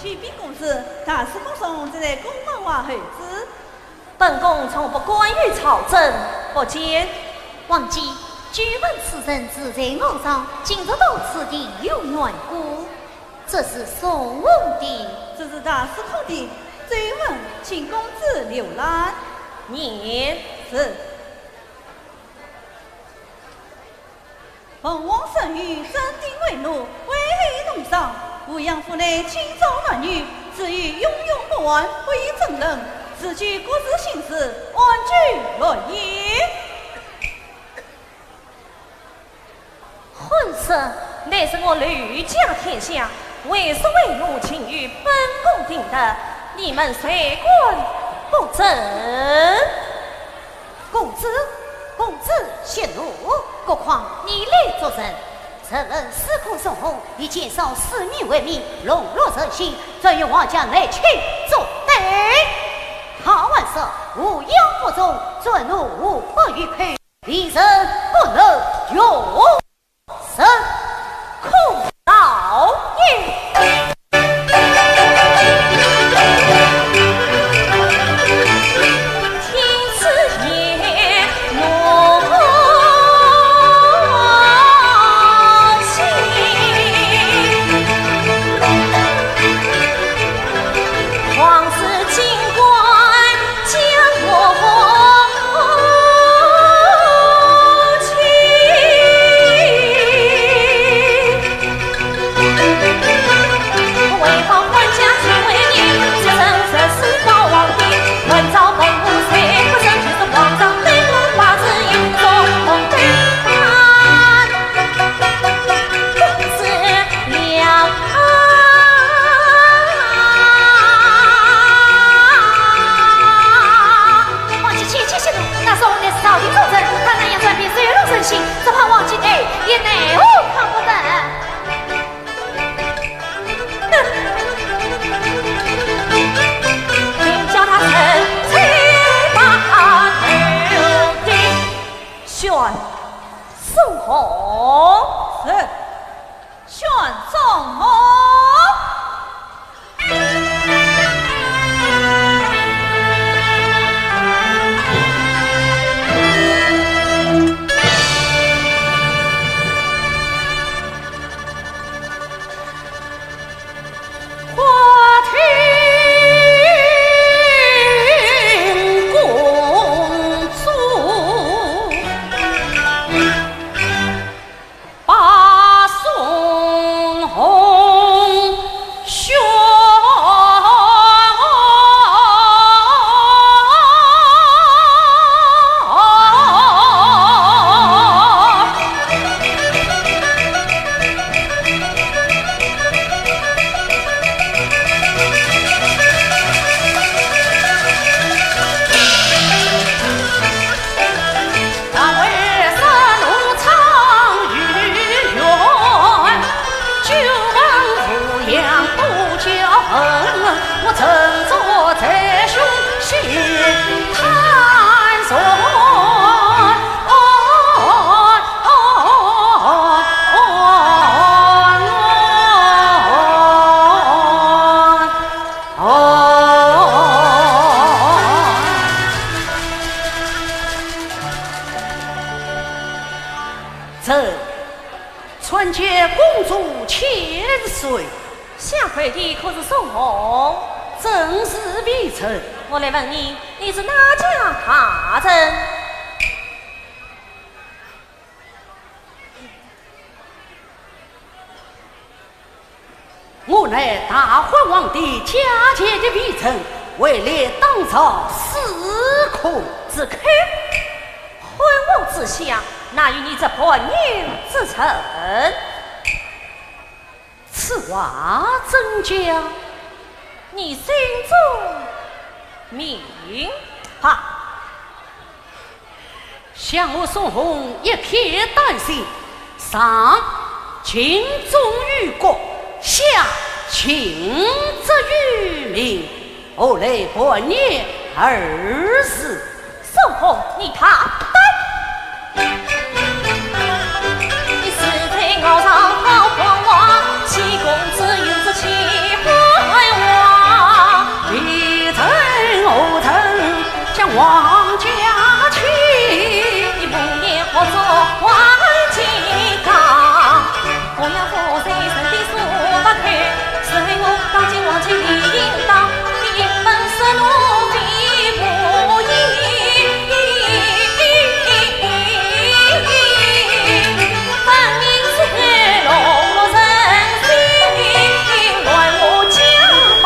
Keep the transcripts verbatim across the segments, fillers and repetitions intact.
启禀公子，大司空送这在宫门外候旨。本宫从不干预朝政，不见。王姐，久闻此人住在楼上，今日到此定有缘故。这是送红的。这是大司空的。奏闻，请公子留来。念。是。 奉王圣谕，征兵为奴，委后东上。湖阳府内清朝男女，只有永永不还，不予争论。此举各自行事，安居乐业。混色，乃是我刘家天下，为所为奴，请与本宫定夺，你们谁敢不争？ 公子，公子息怒，何况你来作甚？臣闻司空送红，以奸商私女为名，笼络人心，正与王家内亲作对。好汉说，无样不忠，尊奴无法御口，令人不能容。 臣可恼也。见公主千岁。下跪的可是宋弘？正是微臣。我来问你，你是哪家大人？ 我乃大汉皇帝驾前的微臣，位列当朝司空之口。汉王之下，哪有你这叛逆之人？此话怎讲？你心中明白。 想我宋弘一片丹心，上尽忠于国，下尽责于民，何来叛逆二字？宋弘，你大胆！你是在高上好狂妄，欺公子，有志欺汉王。你怎何曾 将王家欺。你不言何作还其刚。我要伏在神的手把口，是为我刚进王宫理应当。你一本色奴婢不依，分明是弄弱人心，乱我家邦。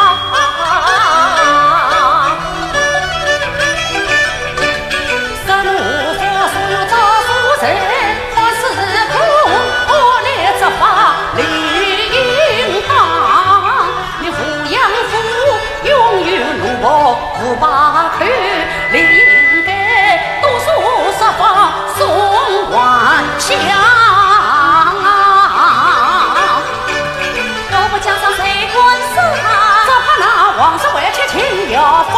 若不江上谁敢上？只怕那王室外戚秦昭方。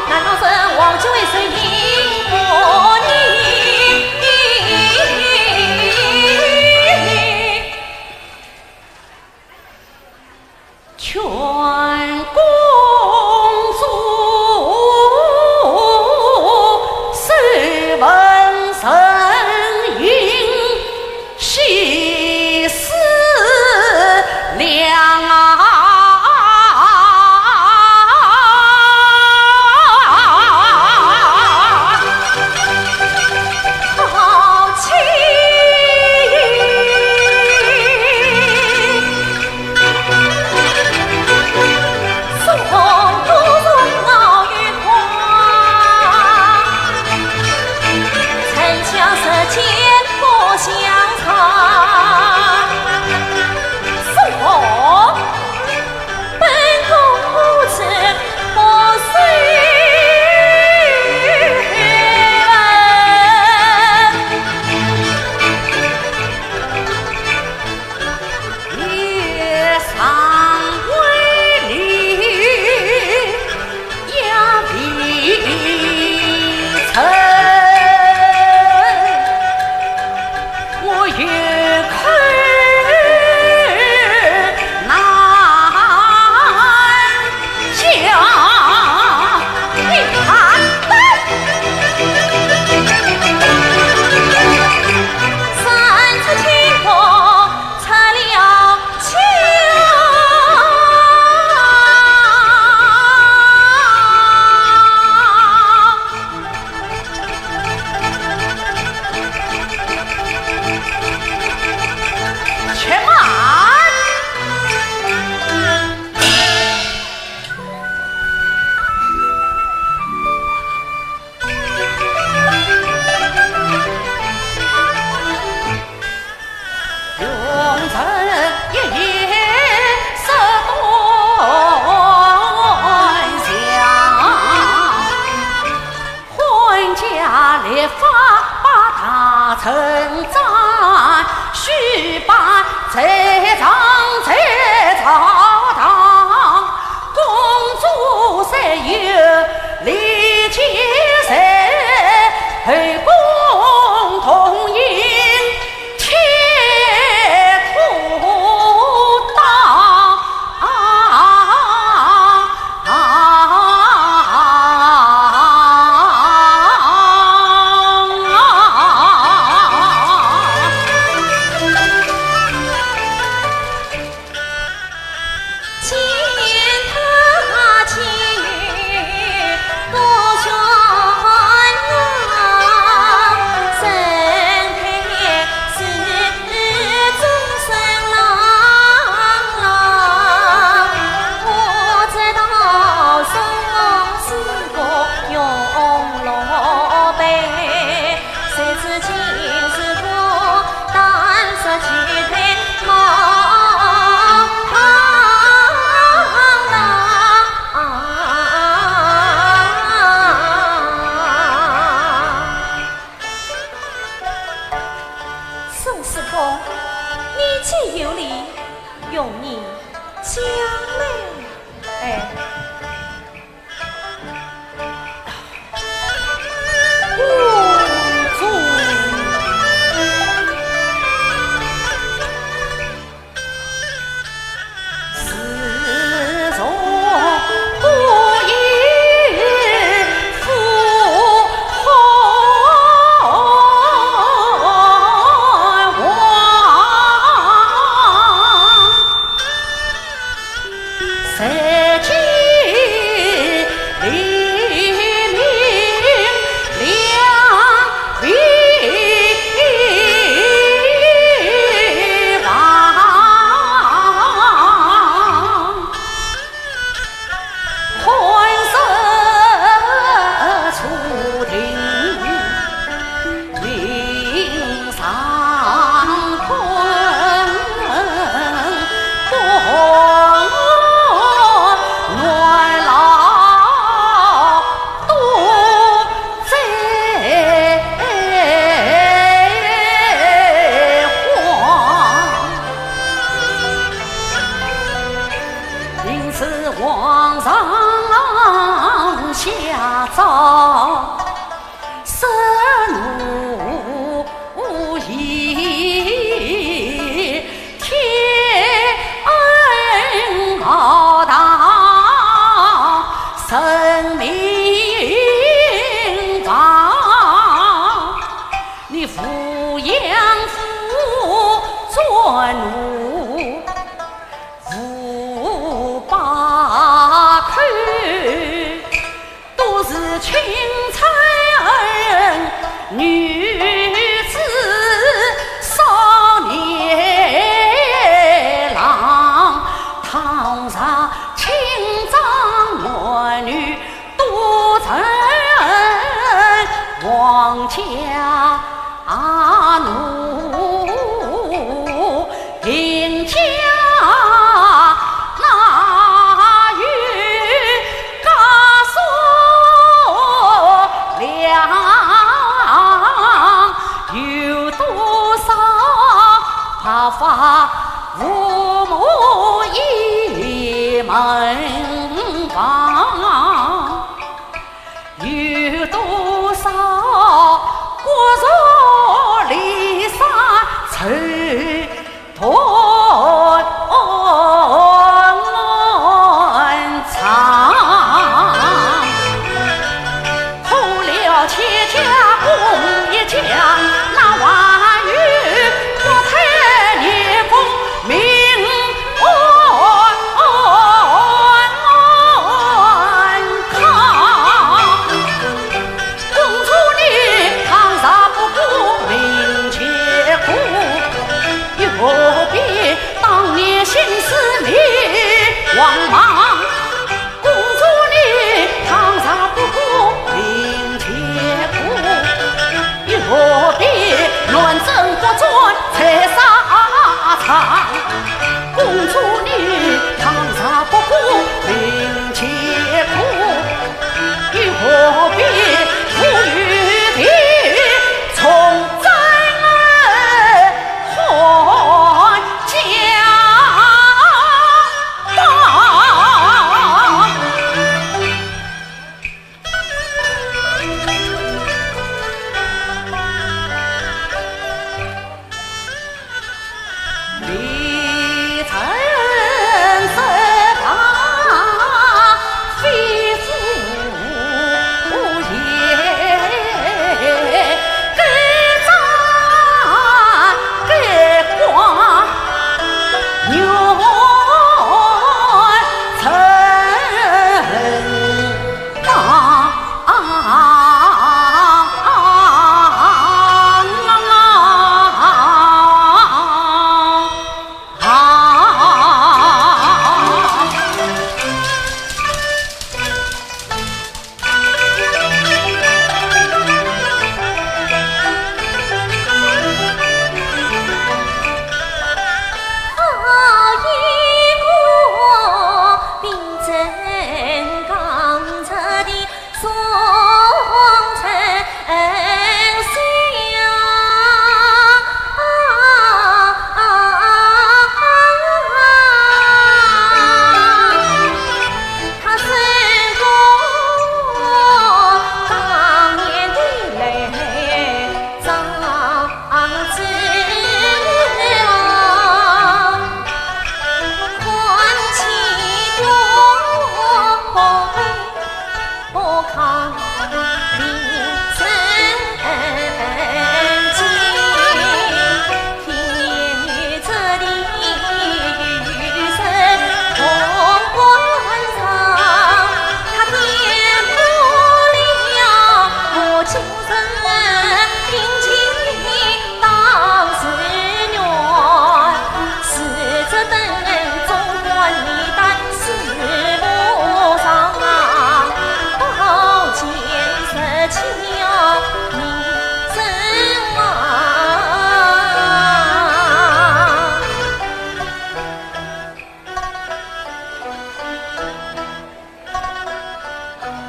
难道是王家为谁引我逆？劝公主收问沉吟。 细思量啊。且慢！生无疑，天恩浩荡，生命长。你抚养父做奴，无把口。 都是青春女子少年郎，倘若青张男女都成王家 奴，贫家哪有家属粮？有多少白发父母倚门房？ 有多少骨肉离散愁断肠？苦了千家功一家，哪还有国泰民安？ 民安康。公主你倘若不顾民间苦，又何必当年心思迷茫茫？ 公主你倘若不顾民间苦，又何必乱政不专才沙场？公主你倘若不顾民间苦，又何必不与弟从征还家？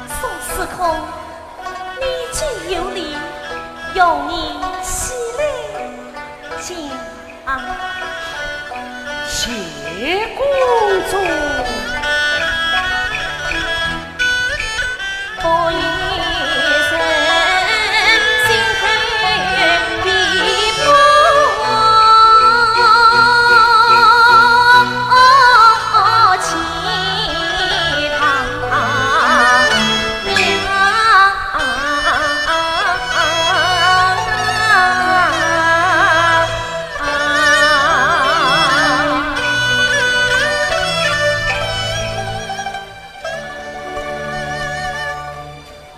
苏司空，你既有礼，容你起来见。谢公主。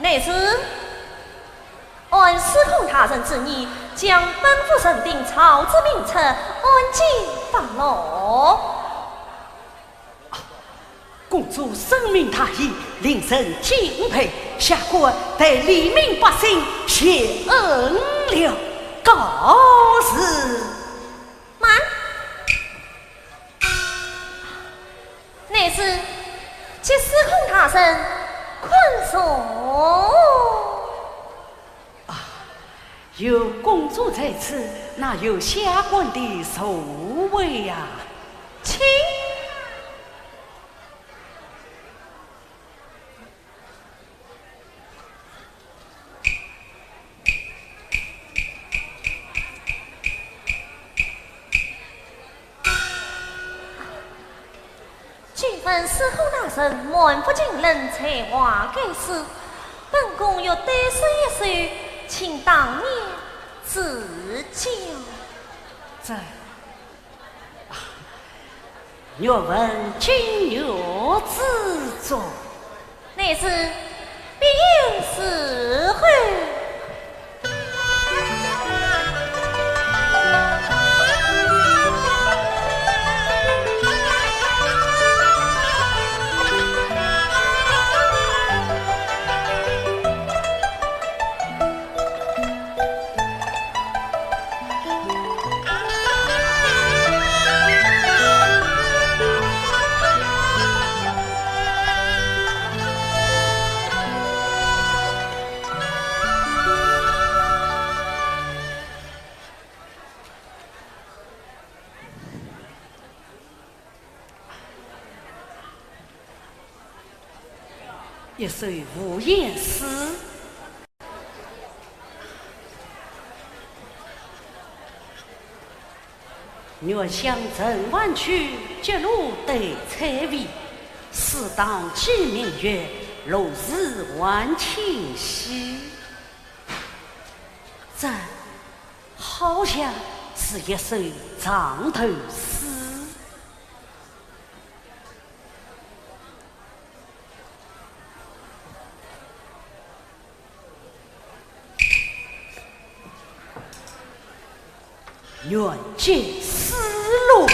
内侍，按司空大人之意，将本府人丁曹植明察，按揭发落。 公主深明大义，令人敬佩，下官代黎民百姓谢恩了，告辞。慢！内侍，接司空大人，困坐。 啊，有公主在此，哪有下官的座位呀？请。 今闻司空大人满腹经纶，才华盖世，本宫欲对诗一首，请当面指教。这，啊，若闻金玉之作。 内侍，必有伺候。 一首无言诗。月向城外去，结罗对翠微。试当鸡鸣月，露水还清溪。这好像是一首藏头诗。 愿解诗路。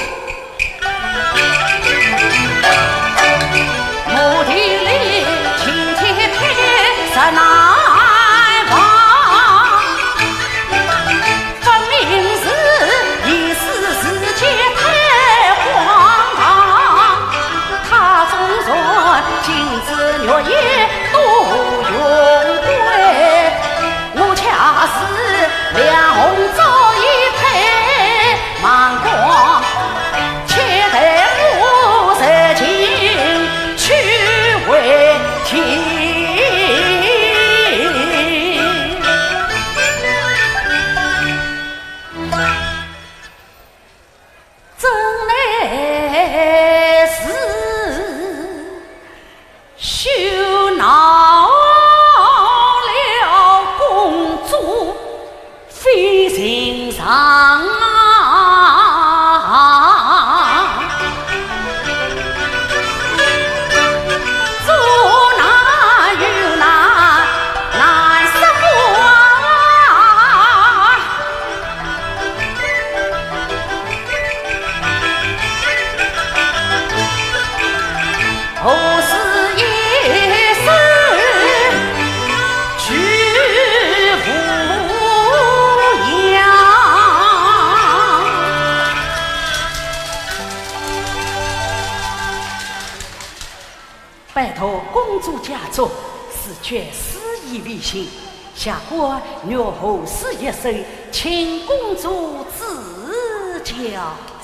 拜读公主佳作，是绝诗意未尽。下官欲贺诗一首，请公主指教。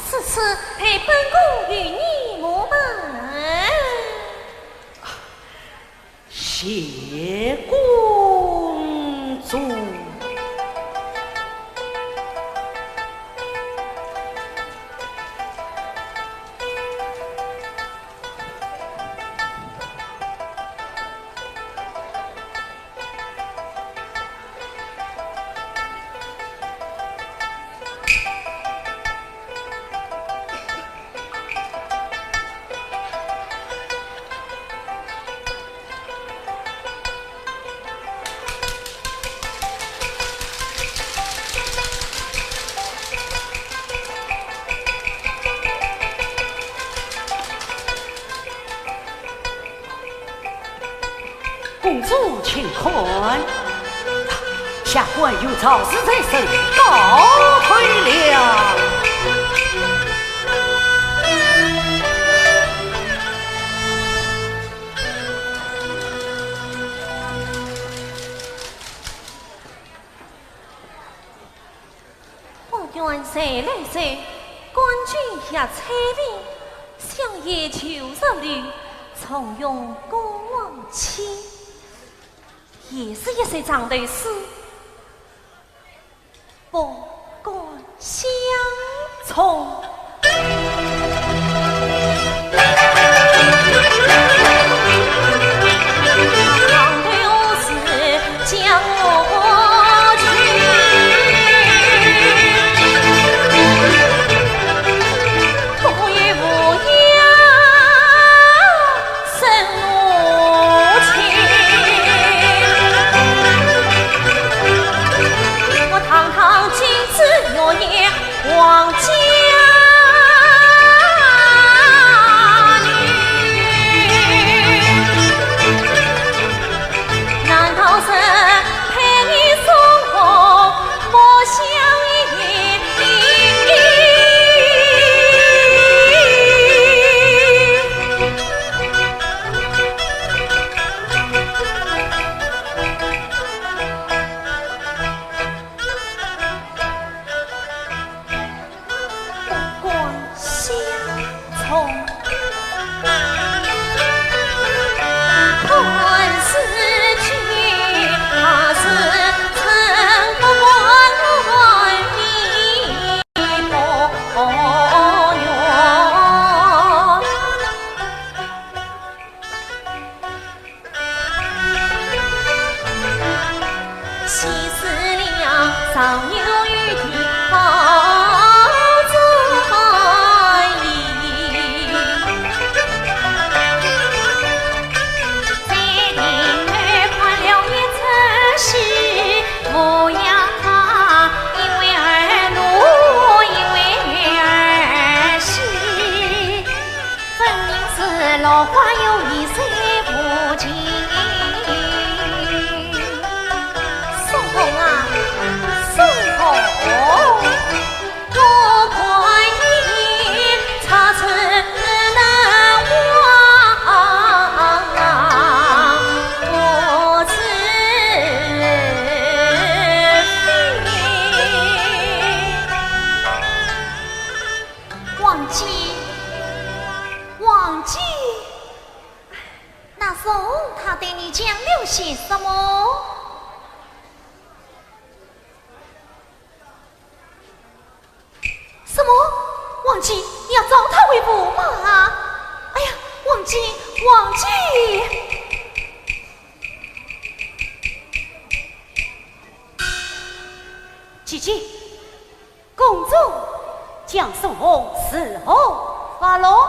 诗词待本宫与你膜拜。 谢公主。看，下官有朝事在身，告退了。我愿随来者，官军下采萍，相爷旧日里重用过往妻，也是一首长头诗，不敢相从。 不敢相从。宋弘啊，宋弘。王姐，王姐。 那宋弘他对你讲了些什么？什么？王姐，你要招他为驸马啊？哎呀，王姐，王姐！姐姐， 公主，将宋弘如何发落？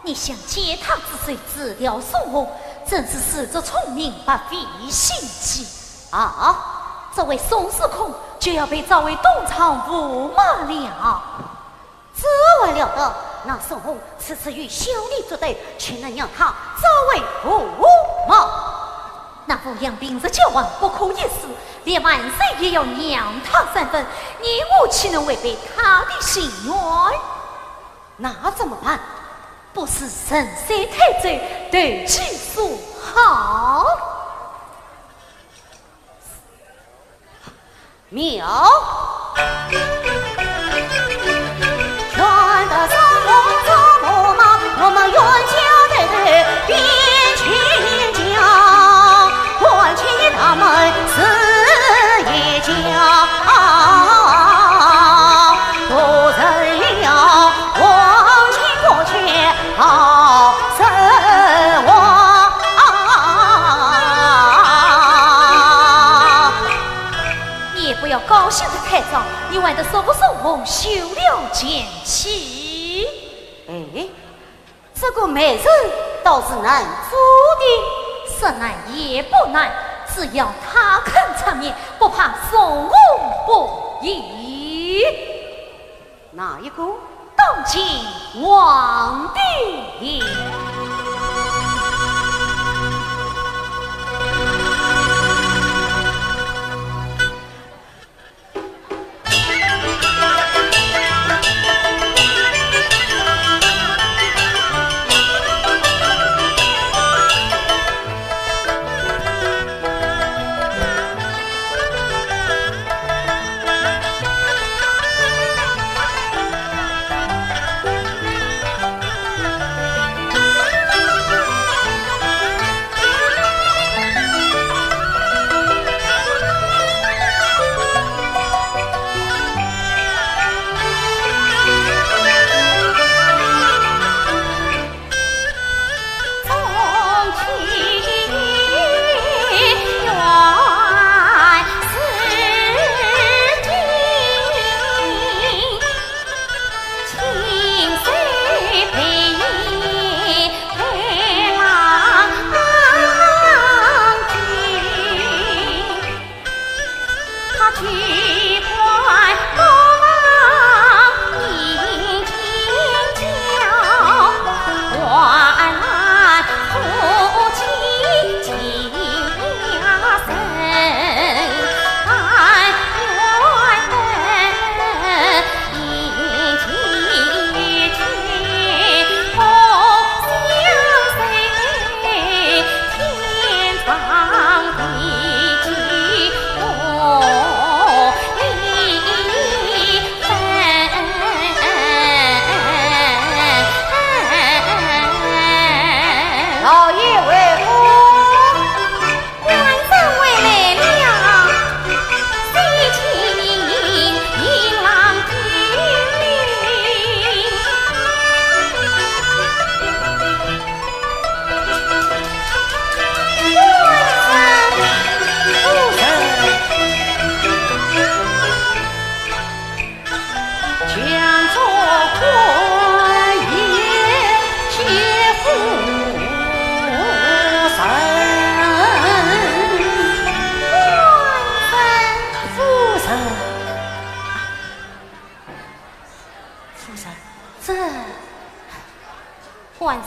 你想借他之势除掉宋弘，真是自作聪明，白费心机。啊，这位宋司空就要被召为东床驸马了。这还了得？那宋弘 此次与小女作对，岂能让他召为驸马？那扶阳平日交往不可一世，连万岁也要让他三分，你我岂能违背他的心愿？那怎么办？不如趁势退走，投其所好。 妙。你也不要高兴得太早，你还得说服宋弘休了前妻。哎，这个媒人倒是难做的。说难也不难，只要他肯出面，不怕宋弘不依。 哪一个？当今皇帝。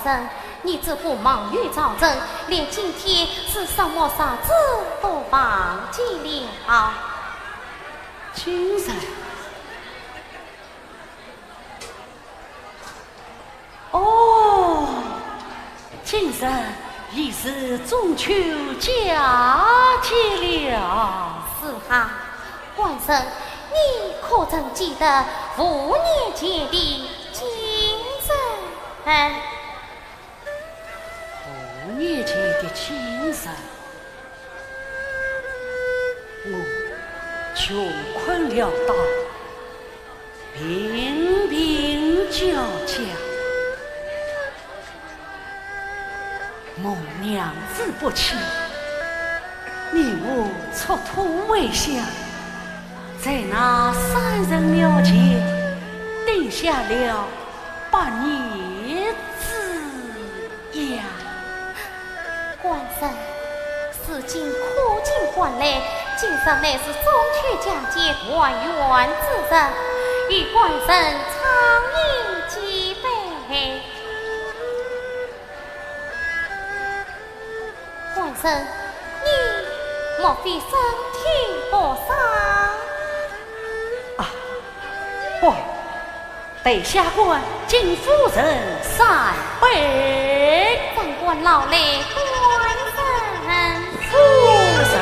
人，你这个忙于朝政，连今天是什么日子都忘记了。今日？哦，今日已是中秋佳节了。是啊，官人，你可曾记得五年前的今日？五年前的今日，我穷困潦倒，贫病交加，蒙娘子不弃，命我出土为香，在那山神庙前钉下了 百年之痒。官人，事情可尽管来，今日乃是中秋佳节团圆之日，与官人畅饮几杯。 官人，你莫非身体不适？啊，不，待下官敬夫人三杯。长官劳累，官人。夫人。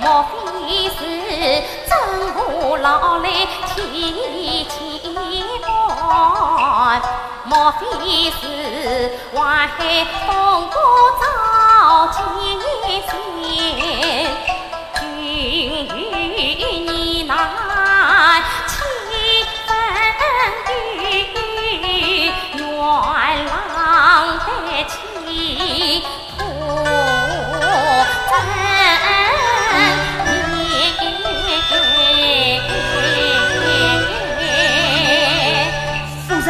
莫非是真我老来提起案？莫非是淮海风波早见先？君与你难七分地，愿郎得妻 夫人。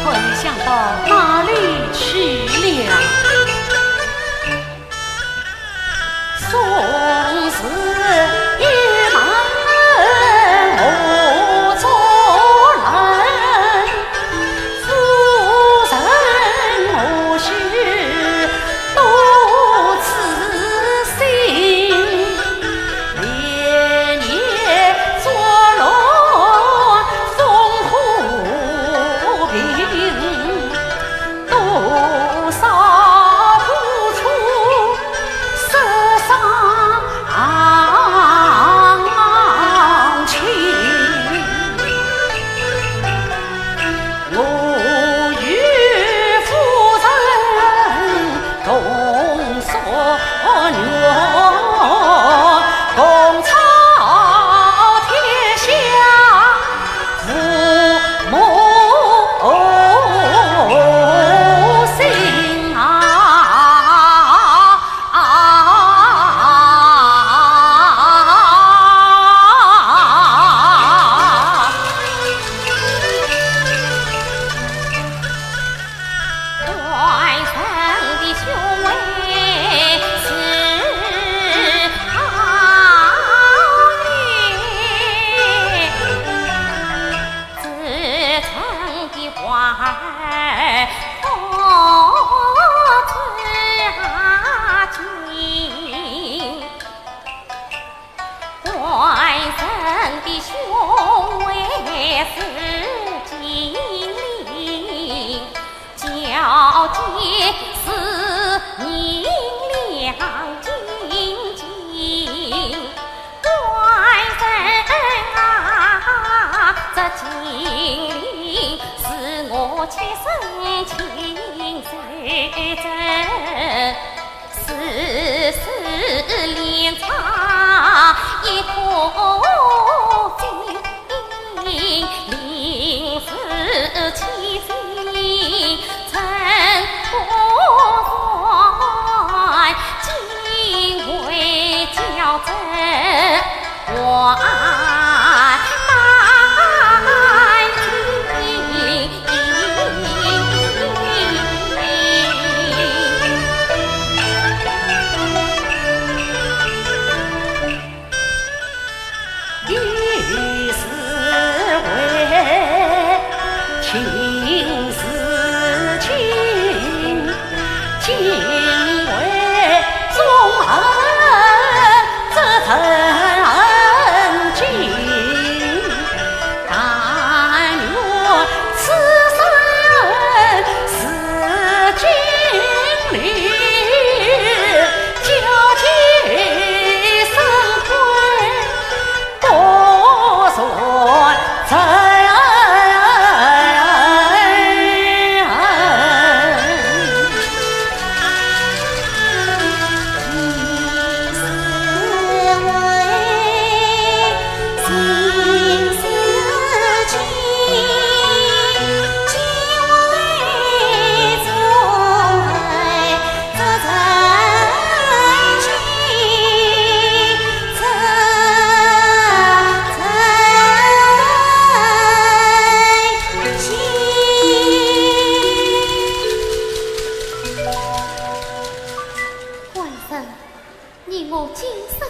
快想到哪里去了？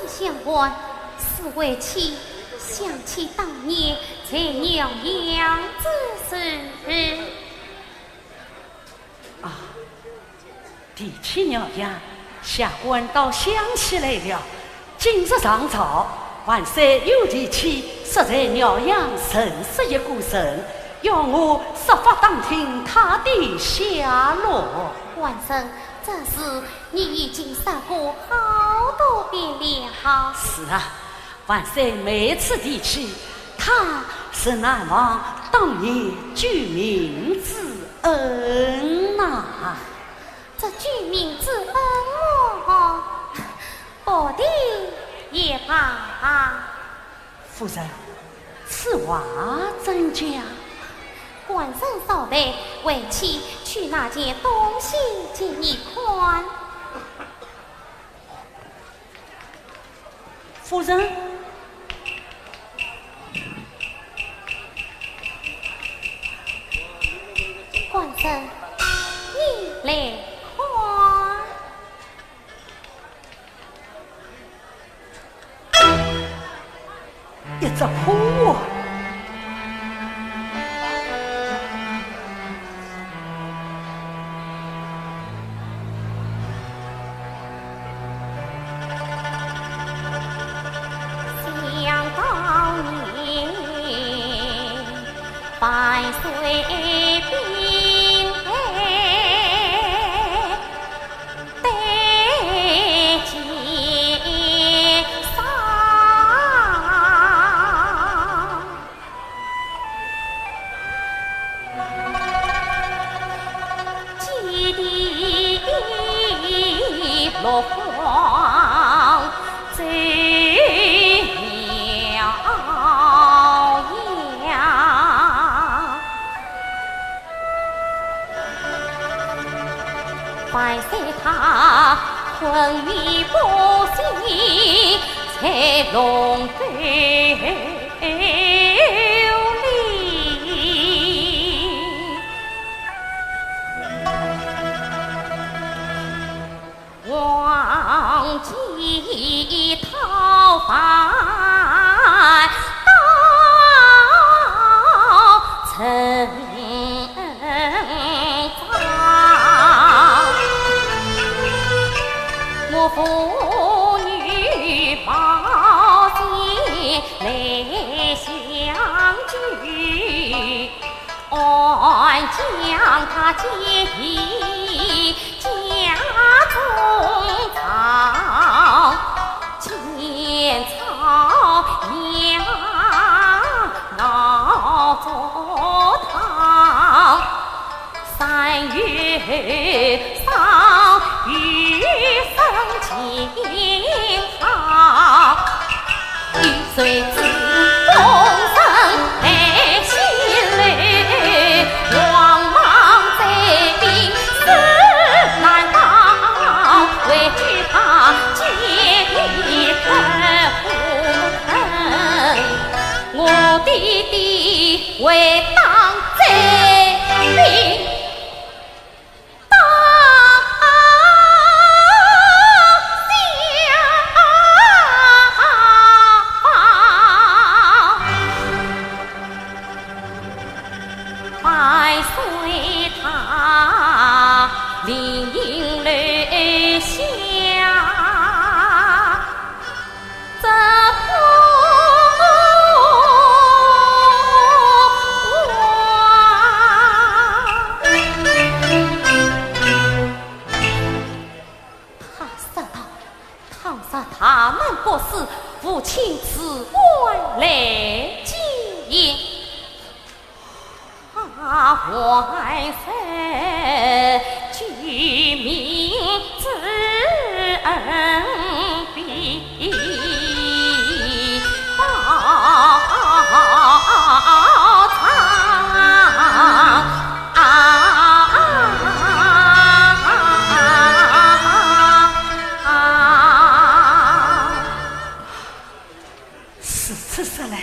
相还，是为妻想起当年在饶阳之事。啊，提起饶阳，下官倒想起来了。今日上朝，万岁又提起说在饶阳认识一个人，要我设法打听他的下落。万岁，这事你已经说过好多遍了。是啊，万岁每次提起，他是难忘当年救命之恩呐。这救命之恩么，不提也罢。夫人，此话怎讲？官人稍待，为妻取那件东西给你看。 夫人。官人，你来看。 一只破碗。想当年，万岁兵败 得解放，祭地落荒走 万岁他昏迷不醒，在龙沟里。王继讨饭到陈 我父女抱肩来相聚，安将他解 家中藏，千草养老作汤，三月霜雨生青草。 谁知风声害西楼，王莽追兵势难当，为救他姐弟更无恨。我爹爹为当追兵 他说道：倘若他们不死，父亲自会来接。啊，万岁救命之恩必报。 如此说来，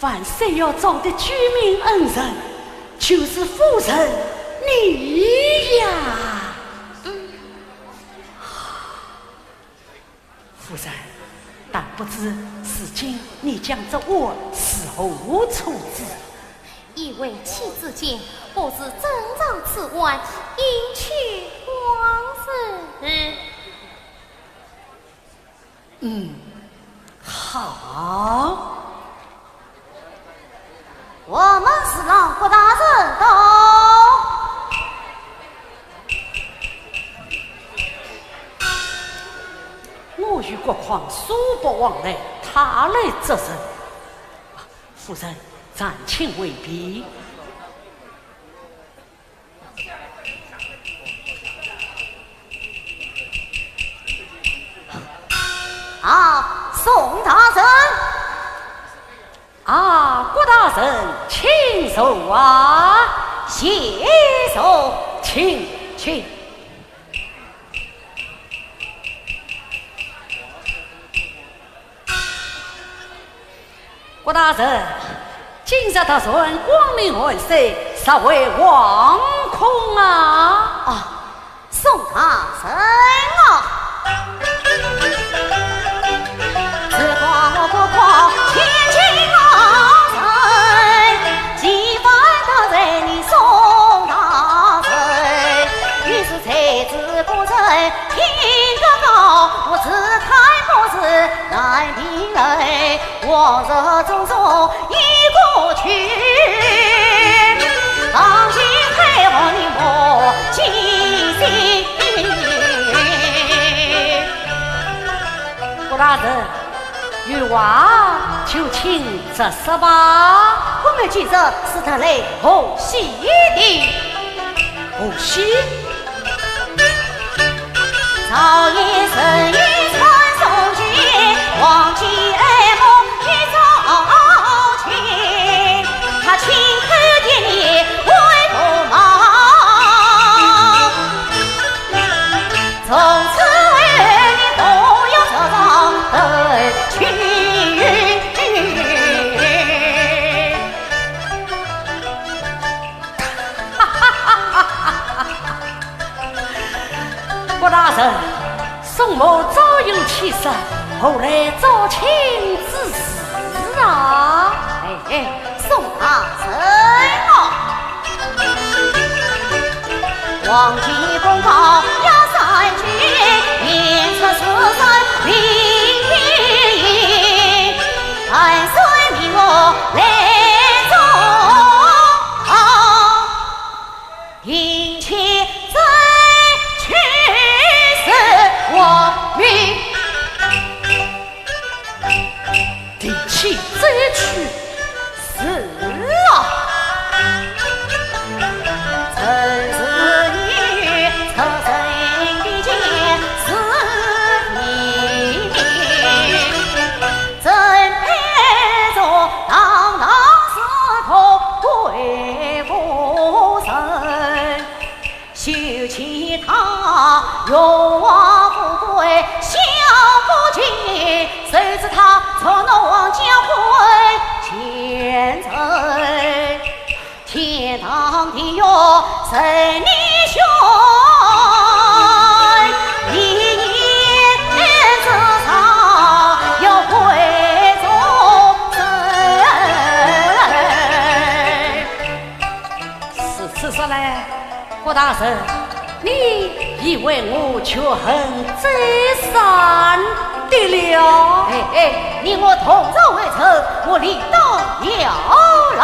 万岁要找的救命恩人，就是夫人你呀。嗯。 夫人，但不知如今你将这碗伺候处置？以为妻子见，不如珍藏此碗，以去往日。嗯，好。我们侍郎郭大人到。 我与郭况素不往来，他来则甚？夫人，暂请回避。啊，宋大人。 啊，郭大人，请坐啊。谢坐。请，请。郭大人，今日大船光临岸水，实为惶恐啊。啊， 宋大人啊。郭大人，有话就请直说吧。我们今日是特来贺喜的。贺喜？ 郭大人，宋某早有妻室，何来招亲之事啊？哎，哎，宋大人啊。定期再去。是啊。如此说来，郭大人，你已为我绝恨再三的了。哎，哎，你我同日为仇，我理当效劳。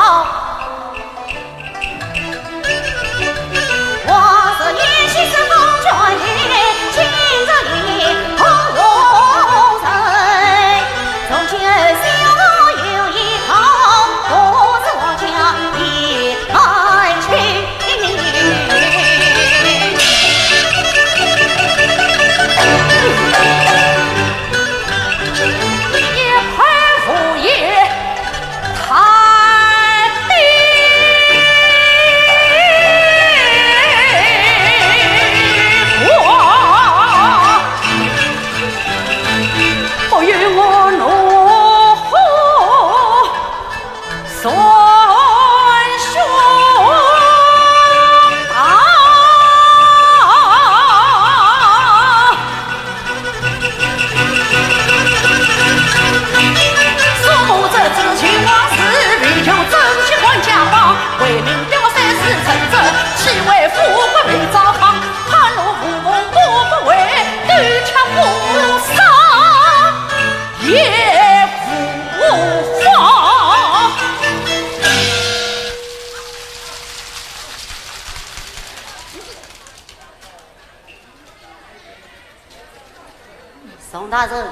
大人，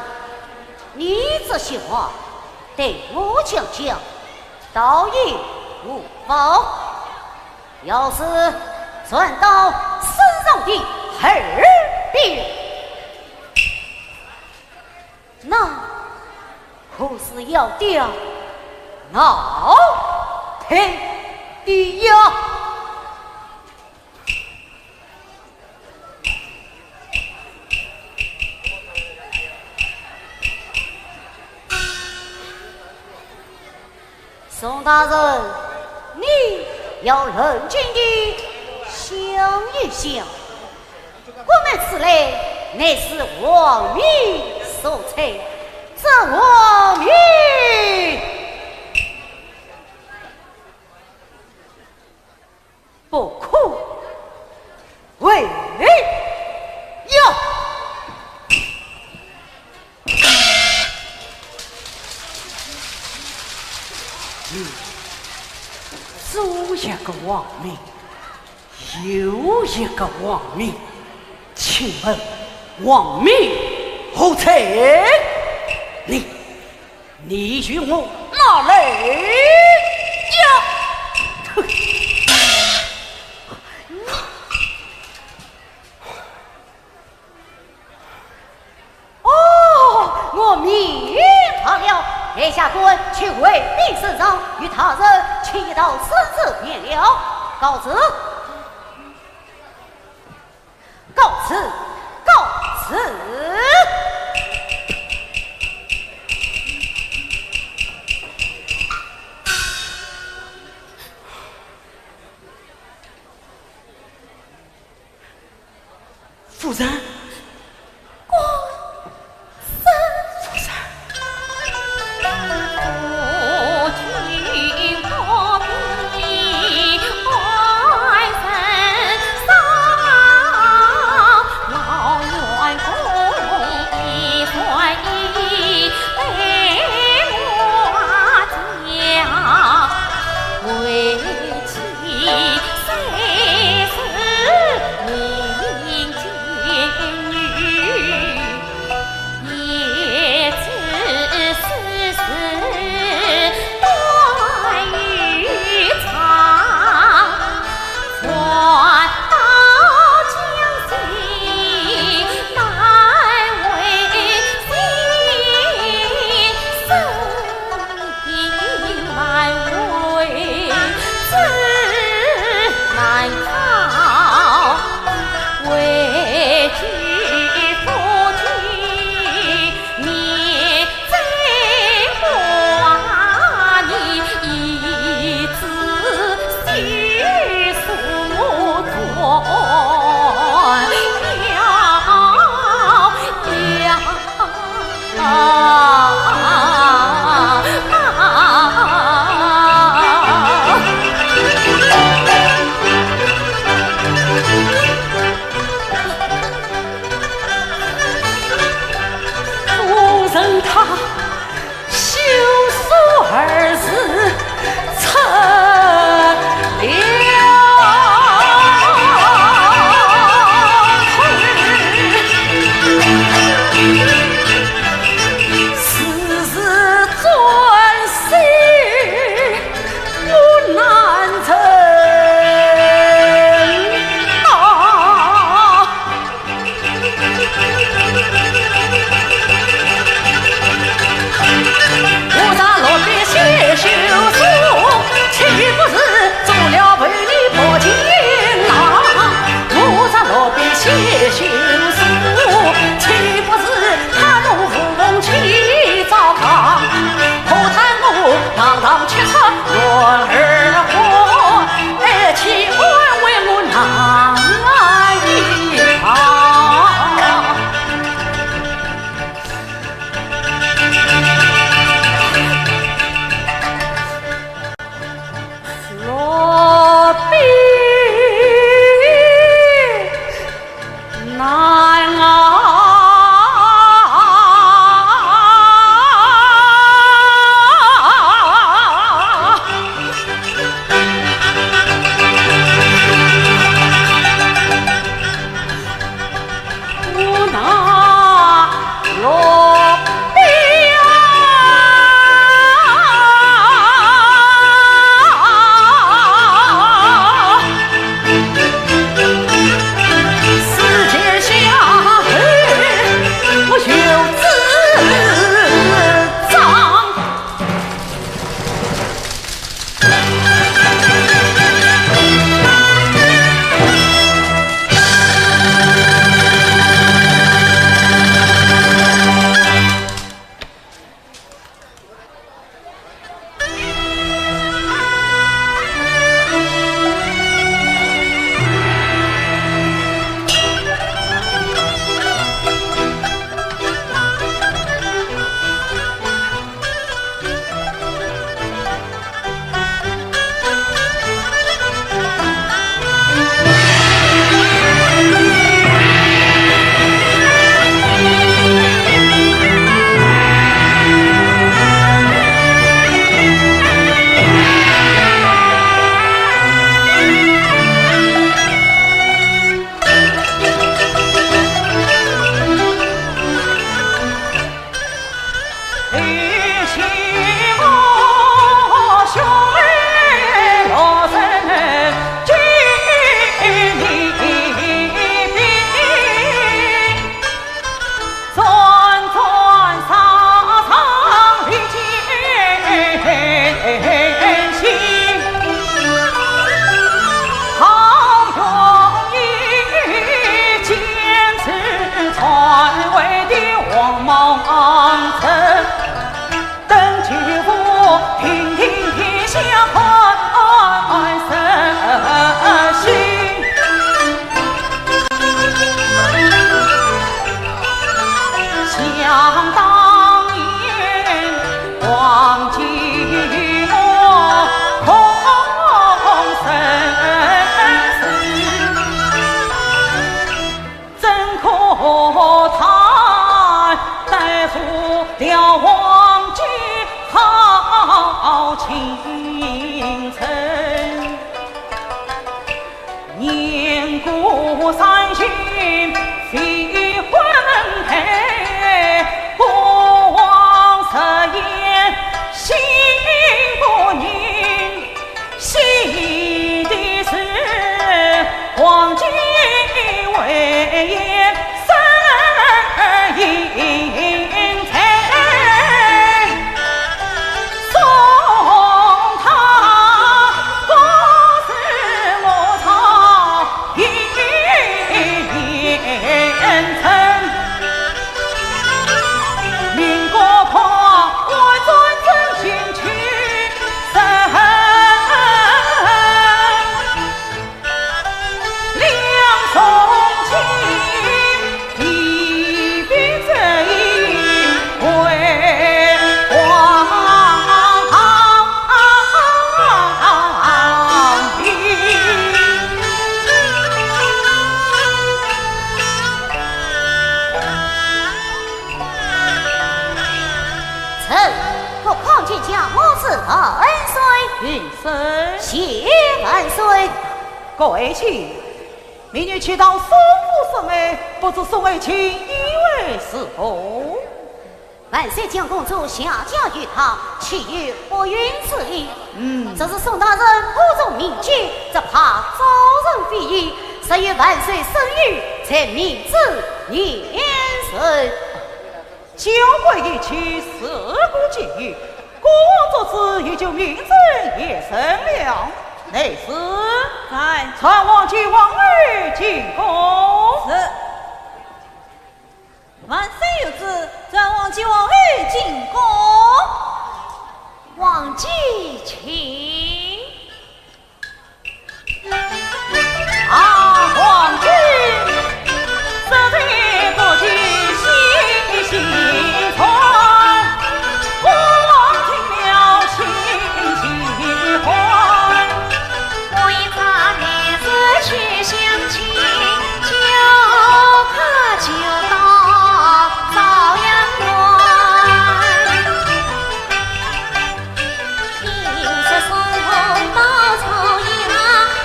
你这些话对我讲讲，倒也无妨。要是传到圣上的耳边，那可是要掉脑袋的呀。 宋大人，你要冷静地想一想，我们此来乃是王命所差，这王命 不可违呀！嗯，左一个王命，右一个王命，请问王命何在？你 你与我拿来呀！哼！哦，我明白了。待下官去回禀圣上，与大人请一道圣旨便了。告辞。 告辞，告辞。夫人。官 夫人。臣不匡见驾，我是万岁。平身。谢万岁。各爱卿，明日且到宋府审案，不知审案情由何如？万岁将公主下轿御堂，岂有不允之理？嗯。只是宋大人不从民间，只怕招人非议，实与万岁圣谕，才明旨严懲。 交关一切事过境迁，孤王作主，也就名正言顺了。内侍。在。传王姐、王后进宫。是。万岁有旨，传王姐、王后进宫。王姐请。 啊，王姐，实在不及细细传，孤王听了心情欢。我一早便是去相亲，就快就到朝阳关。 听说宋红包抽烟啊，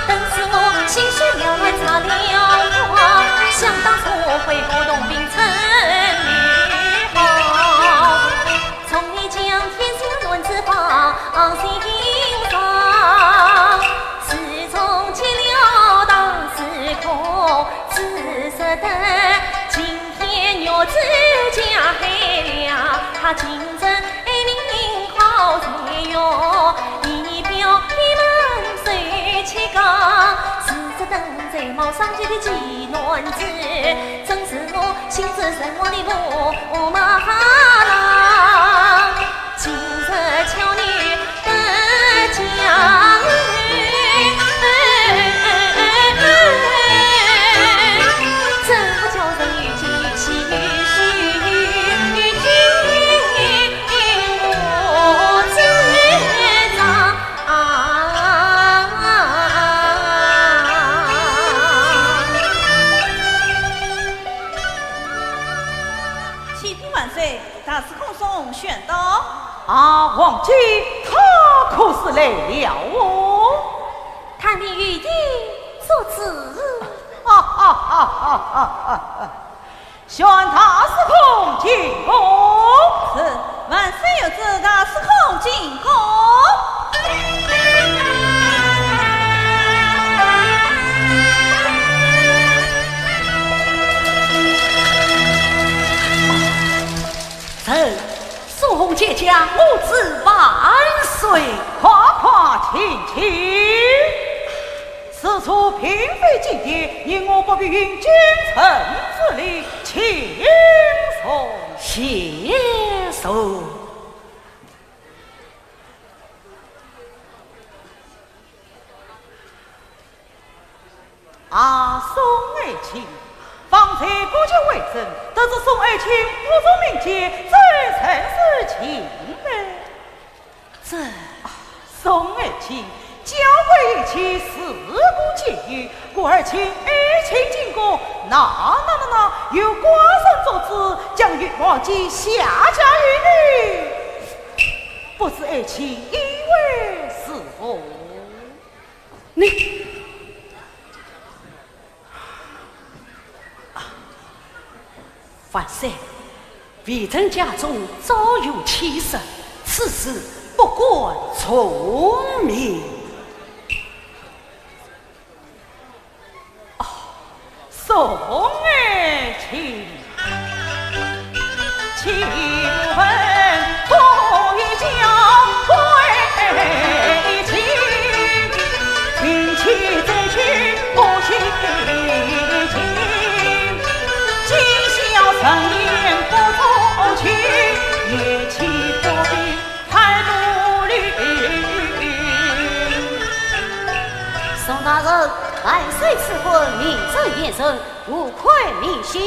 顿时我心绪了乱着了慌。想当初为何同病称帝后，从你将天下男子放心上，自从见了当时空，只觉得今天玉指甲黑了，他竟然 爱人好才哟，一表你们谁去讲？是这等才貌双绝的奇男子，真是我心中神往的驸马郎。今日巧你得佳人，怎不叫人有惊喜？ 启禀万岁，大司空宋宣到。啊，王姐，他可是来了哦？探听有的所指。哈哈哈哈哈哈！宣大司空进宫。是，万岁谢谢公子万岁。快快请起。此处并非金殿，你我不必云君臣之礼，请坐。谢坐。 啊，宋爱卿，方才不见为甚，得知宋爱卿误入民间，怎生事情呢？这……啊，宋爱卿，交关义气事不兼有，故而请爱卿进宫。那……那……那……那……有寡人作主，将玉环记下嫁与你，不知爱卿意为如何？ 你……啊，万岁，微臣家中早有妻室，此事不关重命。哦， 宋爱卿，岂不闻姑爷将贵姓？近期再娶不喜迎，今宵盛宴不中去，夜期不必 太多礼。宋大人，万岁赐婚，名正言顺，无愧民心，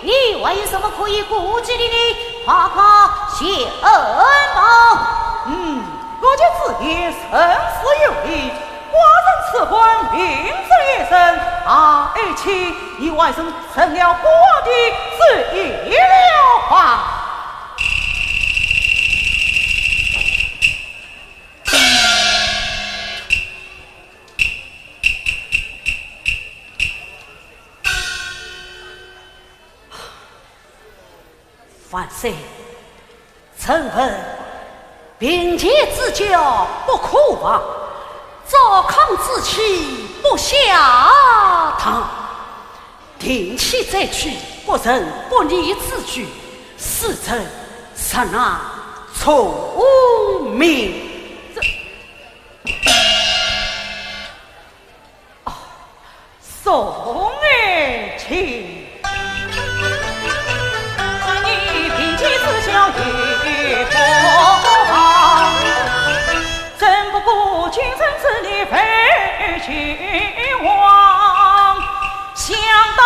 你还有什么可以顾忌的呢？快快谢恩吧。嗯，我家之言甚是有理，寡人赐婚名正言顺，啊，爱卿，你还是成了寡的主意了吧。 万岁，臣闻贫贱之交不可忘，糟糠之妻不下堂。 定期再娶，不成不义之举，使臣实乃聪明。这……啊，宋爱卿，你贫贱之交也不忘，怎不顾君臣之礼，非君王。 想当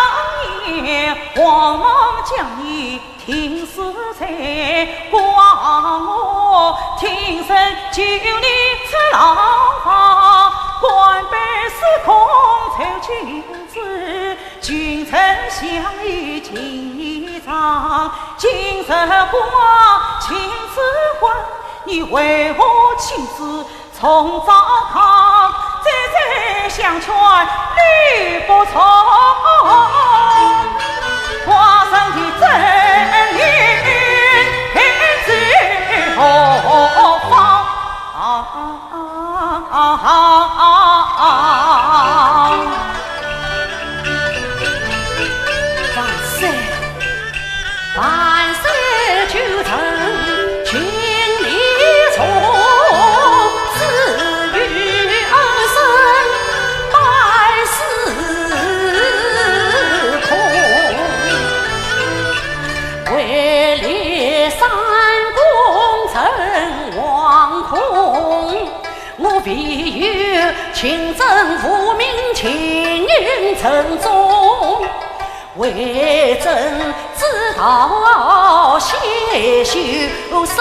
年，王莽将你停尸在，怪我挺身救你出牢房，官拜司空奏金子，君臣相依情义长。今日寡情之婚，你为何亲自 重糟糠，再三相劝你不从，寡人的真言还在何方？啊，啊，啊，啊，啊。 万岁，万岁救臣，请你从，只有恩深百世空。位列三公称王公， 我唯有勤政务命，勤政忠，为政之道，先修身，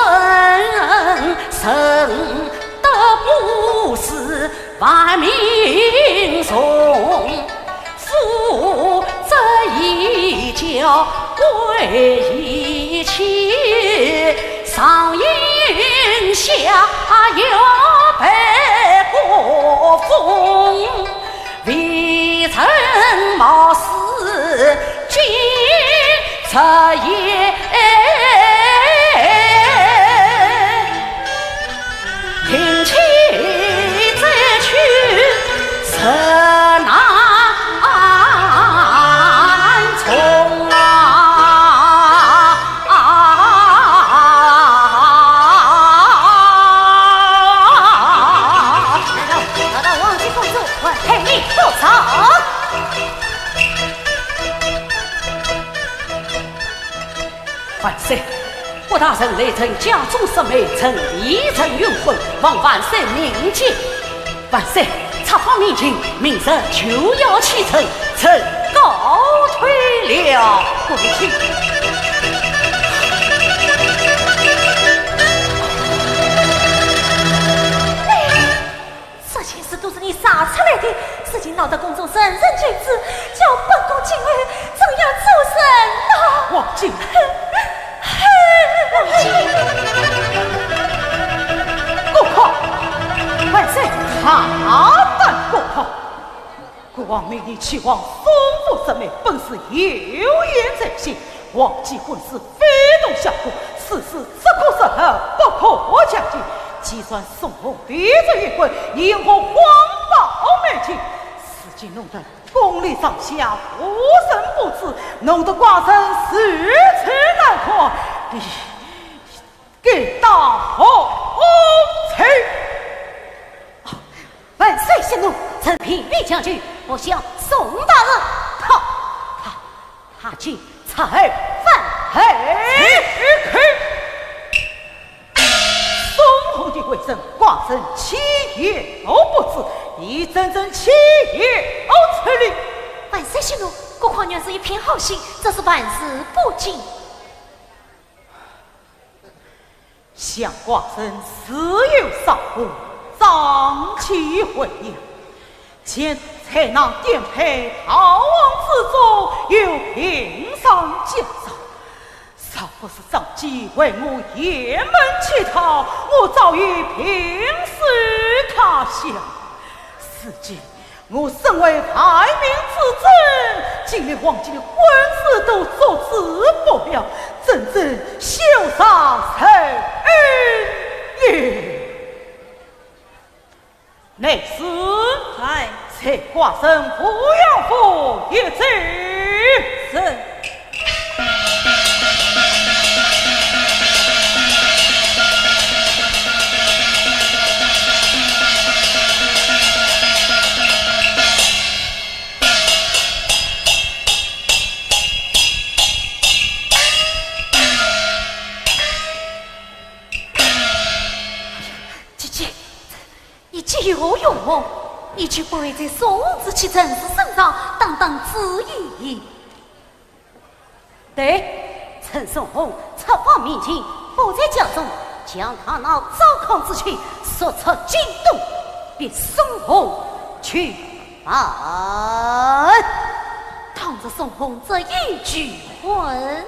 深得布施万民众。 夫子以交贵以期，上应下要拜各封，微臣冒死进谪言。 定期再娶，实难从啊！大人来臣家中设媒，陈李陈允婚，望万岁明鉴。万岁，此番明鉴，明日就要启程，臣告退了。各位请。这件事都是你惹出来的，事情闹得宫中人人皆知，叫本宫今后怎样做人呐？王姐，王姐，郭槐，万岁，大胆郭槐！郭槐明言前往宋府设媒，本是有言在先， 王姐婚事非同小可，此事只可说和，不可讲究。既然宋弘提出一婚，因何谎报媒亲？事情弄得宫里上下无人不知，弄得寡人如此难堪，你该当何罪？ 万岁息怒，臣并未讲究，不想宋大人，他，他，他竟出尔反尔。嘿嘿，宋弘的为人，寡人岂有不知，你真正岂有此理？万岁息怒，郭槐原是一片好心，只是办事不精。 想寡人自幼少红，长期混养，见在那颠沛逃亡之中，又病上加伤。若不是张继为我沿门乞讨，我早已病死他乡。如今 我身为万民之尊，竟连王姐的婚事都阻止不了，真正羞煞人也。内侍，在。随寡人赴阳府一走。是。 姐姐，一切有何用？你就不会在宋弘之妻陈氏身上当当仔细。对，趁宋弘出访面前不在家中，将他那糟糠之妻速出京都，逼宋弘去办。倘若宋弘执意拒婚，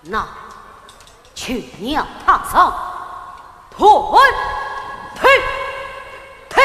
那就让他上断腿，腿！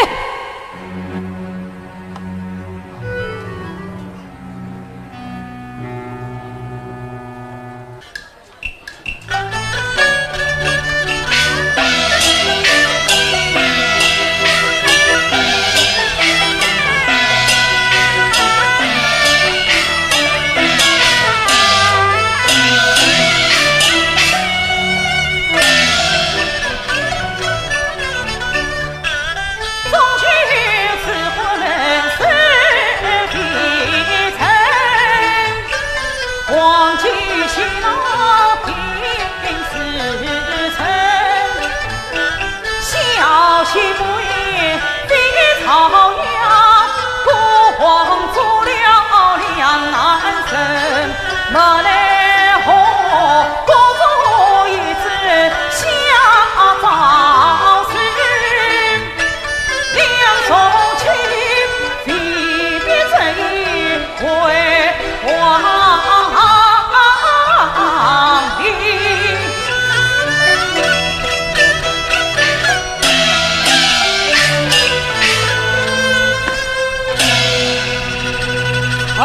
哦，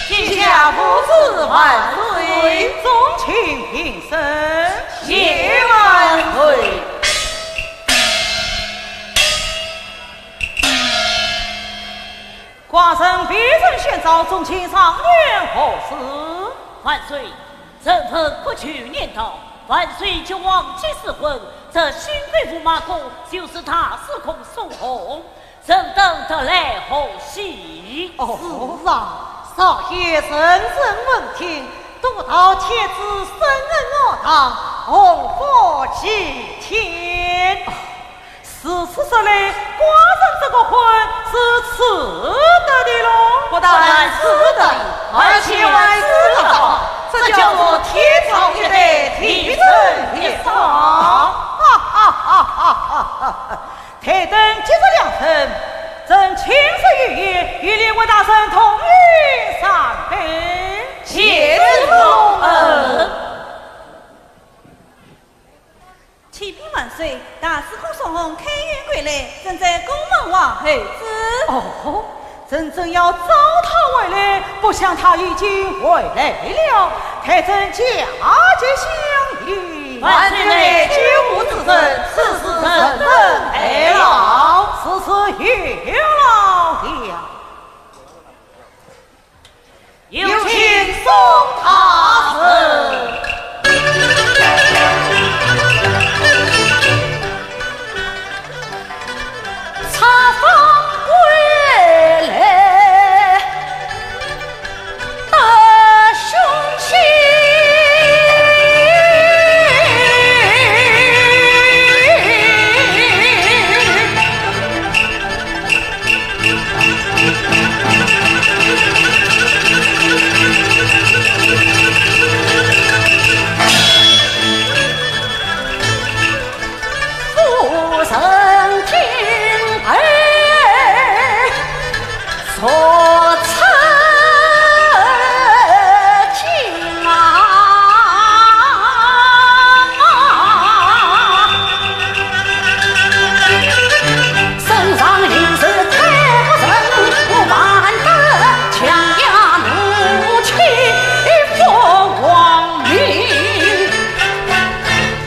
陛下父子万岁，众卿平身。谢万岁。寡人微臣宣召，众卿上殿何事？万岁，臣闻过去年道，万岁及王姐私婚，这新贵驸马公就是大司空宋弘， 臣等特来贺喜。哦，是啊，少爷甚是温情，都道天子圣人我当，洪福齐天。如此说来，寡人这个婚是值得的喽？不但值得，而且还值得，这叫做天造一对，地成一双。哈哈哈哈哈哈！ 待等吉日良辰，朕亲自御宴，与列位大人同饮三杯。谢主隆恩。启禀万岁，大司空宋弘开宴归来，正在宫门外候旨。哦， 朕正要召他回来，不想他已经回来了，待朕驾节相迎。万岁乃救护之人，此事臣等代劳。此事有劳了。有请宋大人。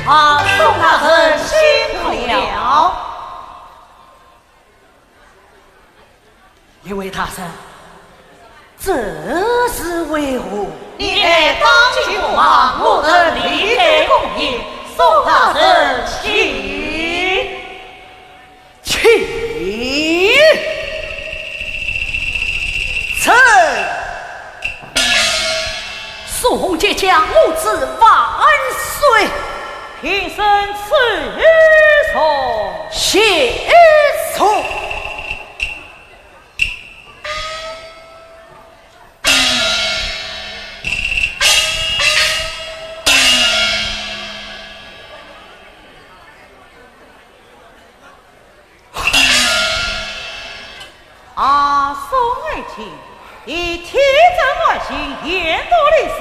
啊，宋大人辛苦了。列位大人，这是为何？你来当酒嘛，我等理该恭迎，宋大人请。 请。臣宋弘见驾，我主万岁。平身赐座。谢座。 啊，宋爱卿，你天真乱心，言多礼数，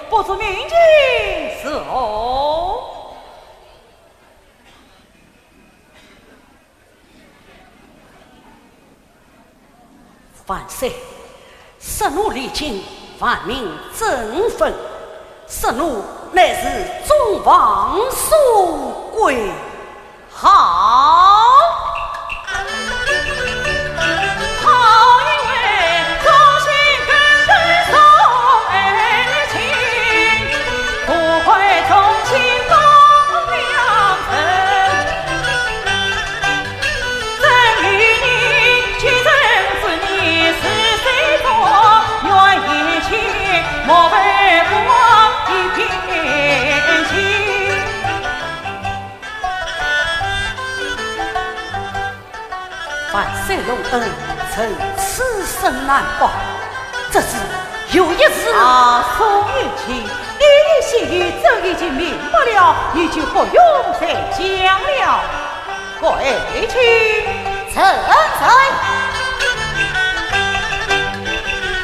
不知明镜似何？ 万岁，侄奴礼敬，万民争分，侄奴乃是众望所归。好。万岁隆恩，臣此生难报，只是有一事。啊，宋爱卿，你的心意朕已经明白了，你就不用再讲了。 跪请。臣在。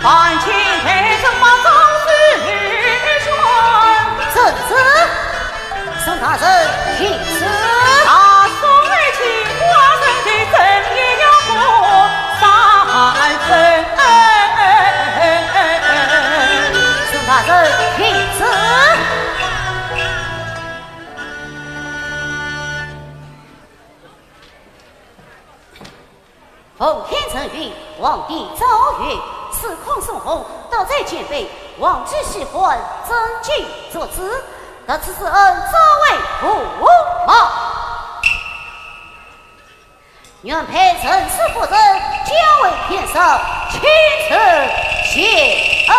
万岁，臣马昭之宣。圣旨。沈大人请旨。大宋爱卿，寡人对朕也要过三分。沈大人请旨。 奉天承运，皇帝诏曰：司空宋弘，德才兼备，王居喜欢，朕即作之，特此施恩，招为父母。原配陈氏夫人，加为偏室，亲承谢恩。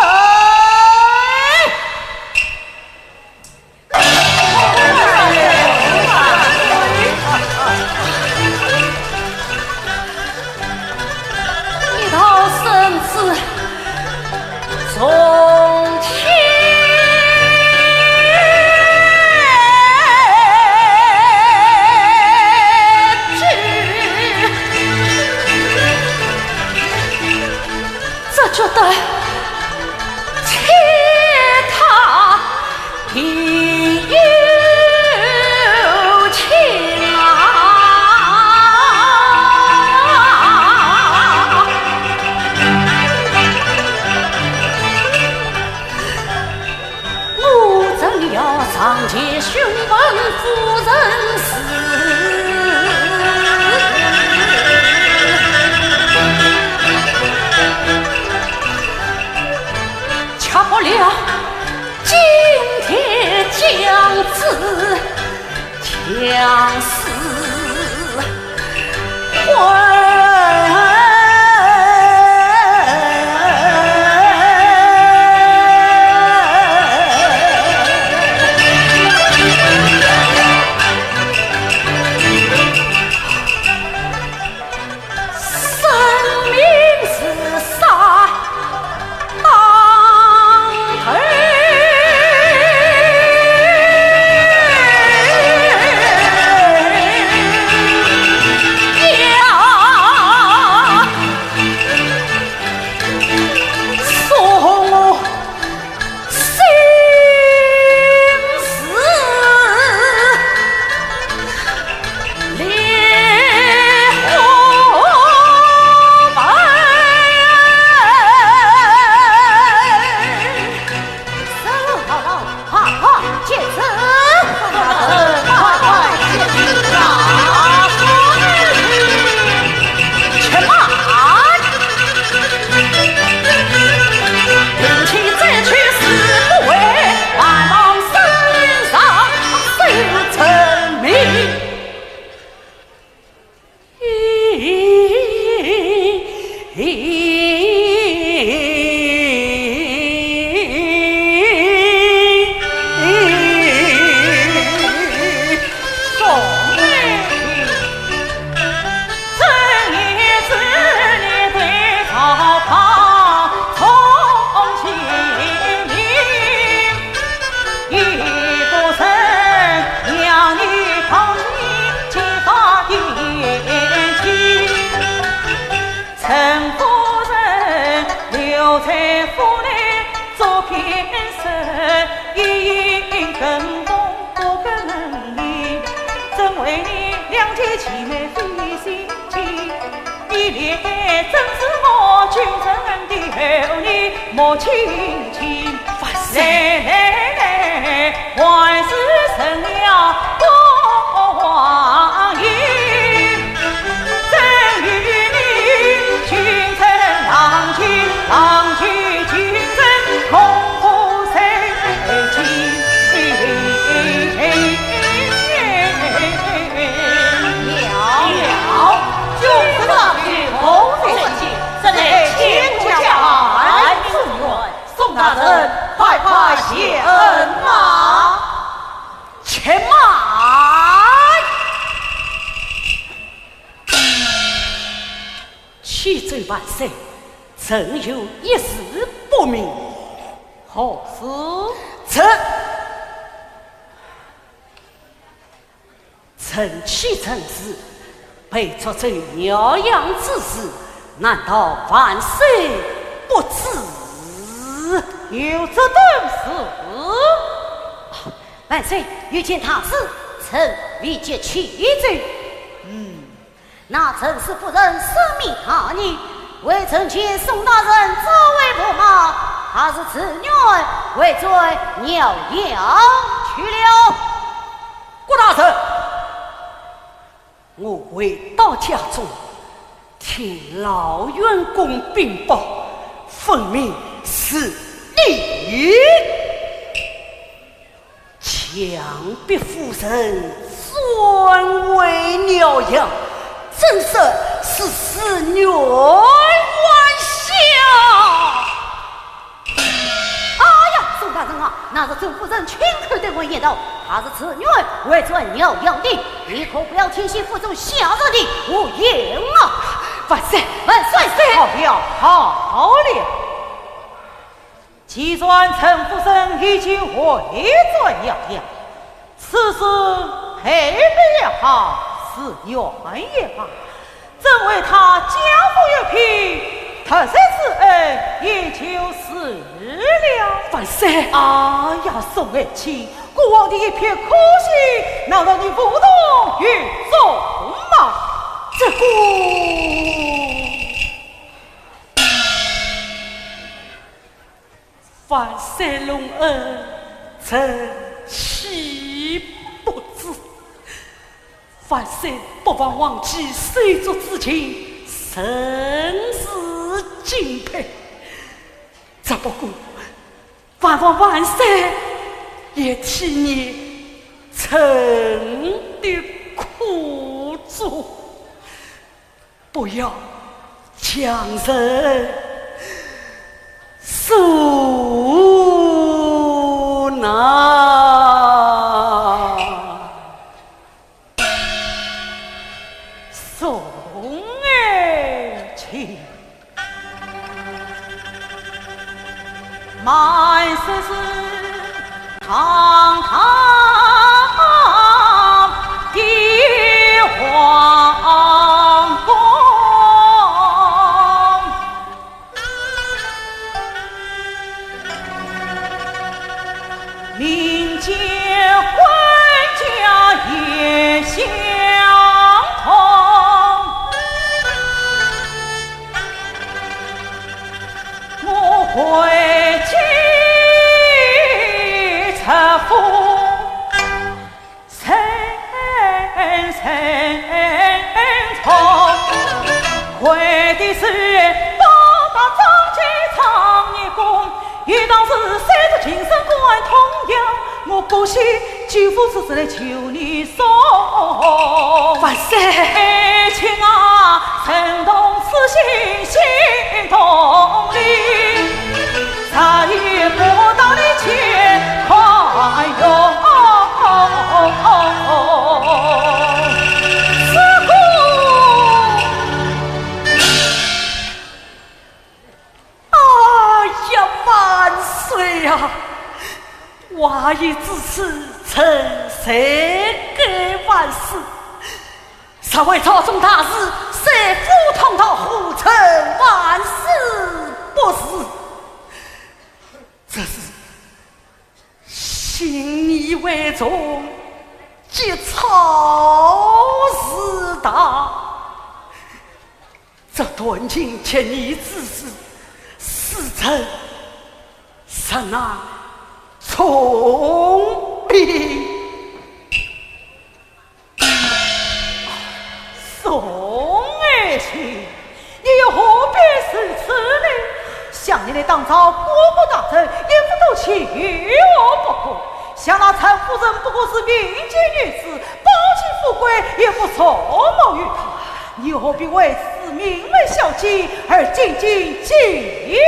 夫人死，吃不了惊天将子强似婚。且慢！启奏万岁，臣有一事不明。何事？臣 臣启程时，被捉走鸟样之事，难道万岁不知？有这等事？万岁，有件大事，臣未及启奏。嗯。那陈氏夫人生命大难，未曾见宋大人早回驸马，还是自愿回转鸟样去了？ 郭大人，我回到家中，听老员工禀报，分明是你。强逼夫人转回鸟样，真是是自愿还乡。 哎呀，宋大人啊，那是周夫人亲口对我言道，她是自愿回转鸟样的，你可不要听信府中瞎说的胡言啊！万岁，万岁！好了，好了，既然陈夫人已经回转鸟样， 此事赔不也好，自愿也罢，朕为她加补一品，特赦之恩也就是了。万岁！哎呀，宋爱卿，孤王的一片苦心，难道你无动于衷吗？这个…… 万岁隆恩，臣岂不万岁不忘皇帝手足之情，甚是敬佩。只不过，万王万岁也体验臣的苦衷，不要强人所难。 送爱卿。满是是堂堂的皇宫。 民间欢叫也相同。我回京出府， 声声痛，为的是报答张继昌一功，有道是三十金身官通要，我不惜救父之仇来求你送。万岁！爱卿啊，承蒙此心，心同理。 再也不到你前看哟。这个，哎呀，万岁呀！话已至此，臣罪该万死。若为朝中大事，谁负同道，何臣万死不辞。 这是信以为重，结草如大。这段情结义之事，使臣实难从命。 宋爱卿，你又何必如此呢？想你来当朝，各国大臣一直都情何不可。想那陈夫人不过是民间女子，抱起富贵也不着墨于她，你又何必为此名门小姐而斤斤计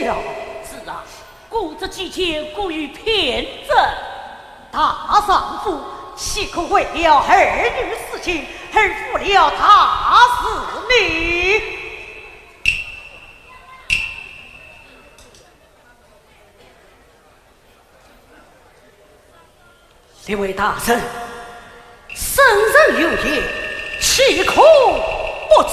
较？是啊， 固执己见，过于偏执。大丈夫岂可为了儿女私情而负了大事呢？列位大人，圣人有言，岂可不遵？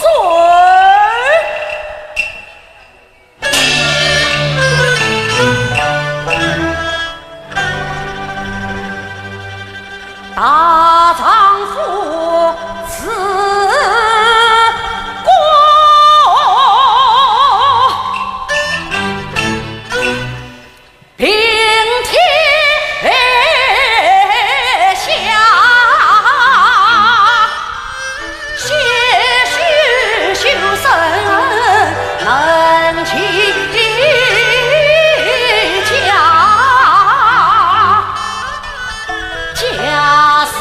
大丈夫自古平天下， 些许修身能齐家，家事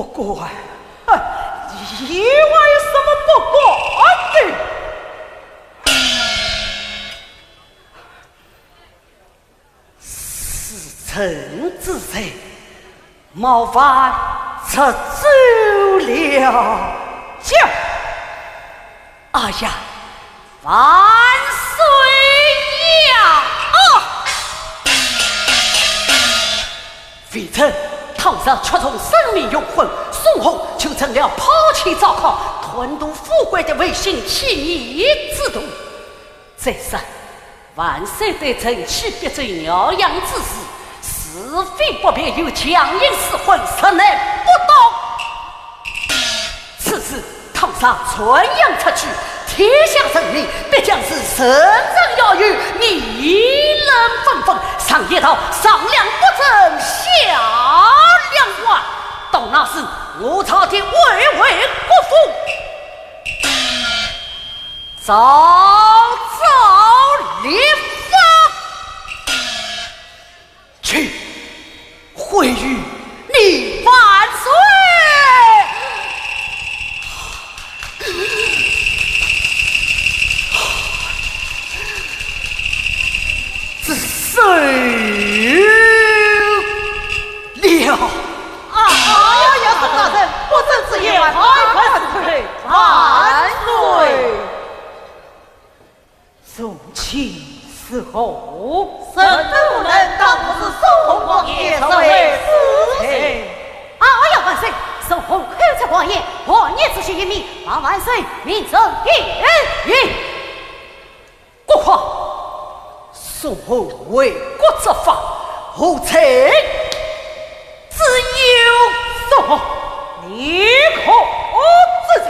不敢。哼，你还有什么不敢的？是臣之罪，冒犯出走了。驾！哎呀，万岁呀！啊！ 微臣倘若确中圣明冤魂，宋弘就成了抛弃糟糠、贪图富贵的违心弃义之徒。再说，万岁对臣妻毕竟疗养之事，是非不便，又强行赐婚，实乃不当。 此事倘若传扬出去，天下人民必将是人人摇橹，议论纷纷，上言道：上梁不正下梁歪。到那时，我朝廷威威国富，早早立法。 去，回禀你万岁之罪了。啊，哎呀，宋大人，不正之言，万岁，万岁。 从前是何？臣等无能，当不知宋弘妄言，实为私情。哎呀，万岁！宋弘口出狂言，妄言出去一面，望万岁明正评理。郭槐，宋弘为国执法，何罪之有？宋弘，你可知罪？